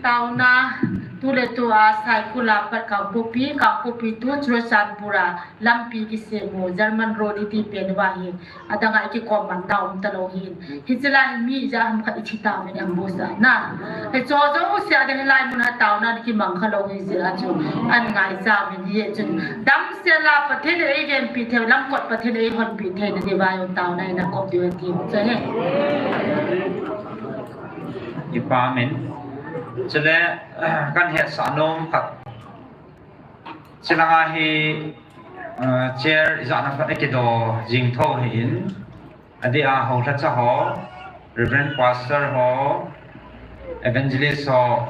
Tauna, tu le tu a Saikul a pat Kangpokpi, Kangpokpi tu Churachandpur a lampi kisem u, German Road i ti pen uva hi, adang a i kikom man na um ta lou hin. Hiche lai hi mi ijat ham khat i thi tauvin ambush a na. Hiche jong u sia ding hilai mun a tauna kimang kha lou hi jeh a chu an ngai cha uvin hi chun. Damsel a Pathen in ei venpi thei, lamkot Pathen in ei honpi thei na diuva jong tauna in a kop diu ti chu he. Kipa min. Chule, kan hetsah nom khat. Chule nga hi, ah, chair ijat ham khat a kido jing tho hi in. Adeh a ho lhacha ho, Reverend Pastor ho, Evangelist ho,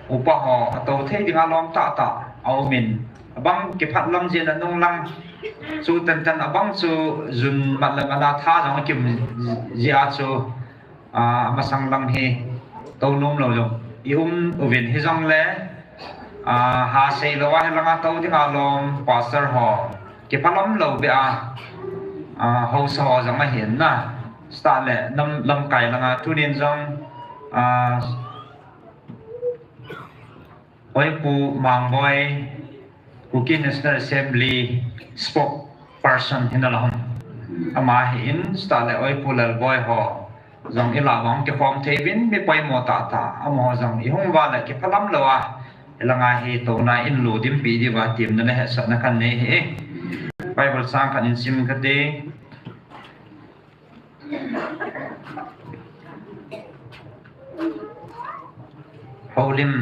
upa ho, atou thei dinga lom tah tah a um in. Abang kiphat lam jeh in a nung lang chu tan tan abang chu jun mat le mat a tha jong a kim jeh a chu, ah, amasang lang hi tou nom lou jong i um uvin hijongle, ah, ha sei lou a hilanga tou dinga lom Pastor ho. Kiphalam lou beh a, ah, haosa ho jong ahin na. Start le nam lamkai langa tunin jong, ah, Oipu Mangboi, Kuki National Assembly spokesperson hin a la hon. Ama hi in, start le Oipu Lalboi ho. Jong i la vang kikhom thei uvin mi poimo tah tah. Amaho jong i hung uva le kiphalam lou a. Hilanga hi touna in lu dimpi diuva temna le hetsahna kan nei hi. Bible chang kan in sim kate. Houlim.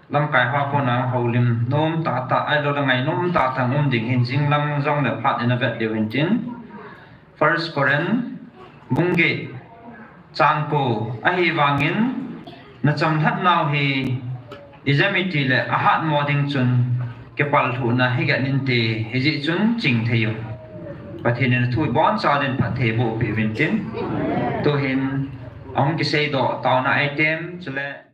Lamkai ho kona houlim nom tah tah, ahilou le ngai nom tah tah um ding hin jing lang jong le phat in a vet diu hin tin. First Corinth, bung get, chang ko, ahivangin, na chamlhat nau hi, ijemiti le ahat mo ding chun, kipal lhuhna hi get in te, hijeh chun ching thei u. Pathen in thu ibon chauvin phatthei boh peh uvin tin. Tuhin, ahung kisei doh, tauna item, chule,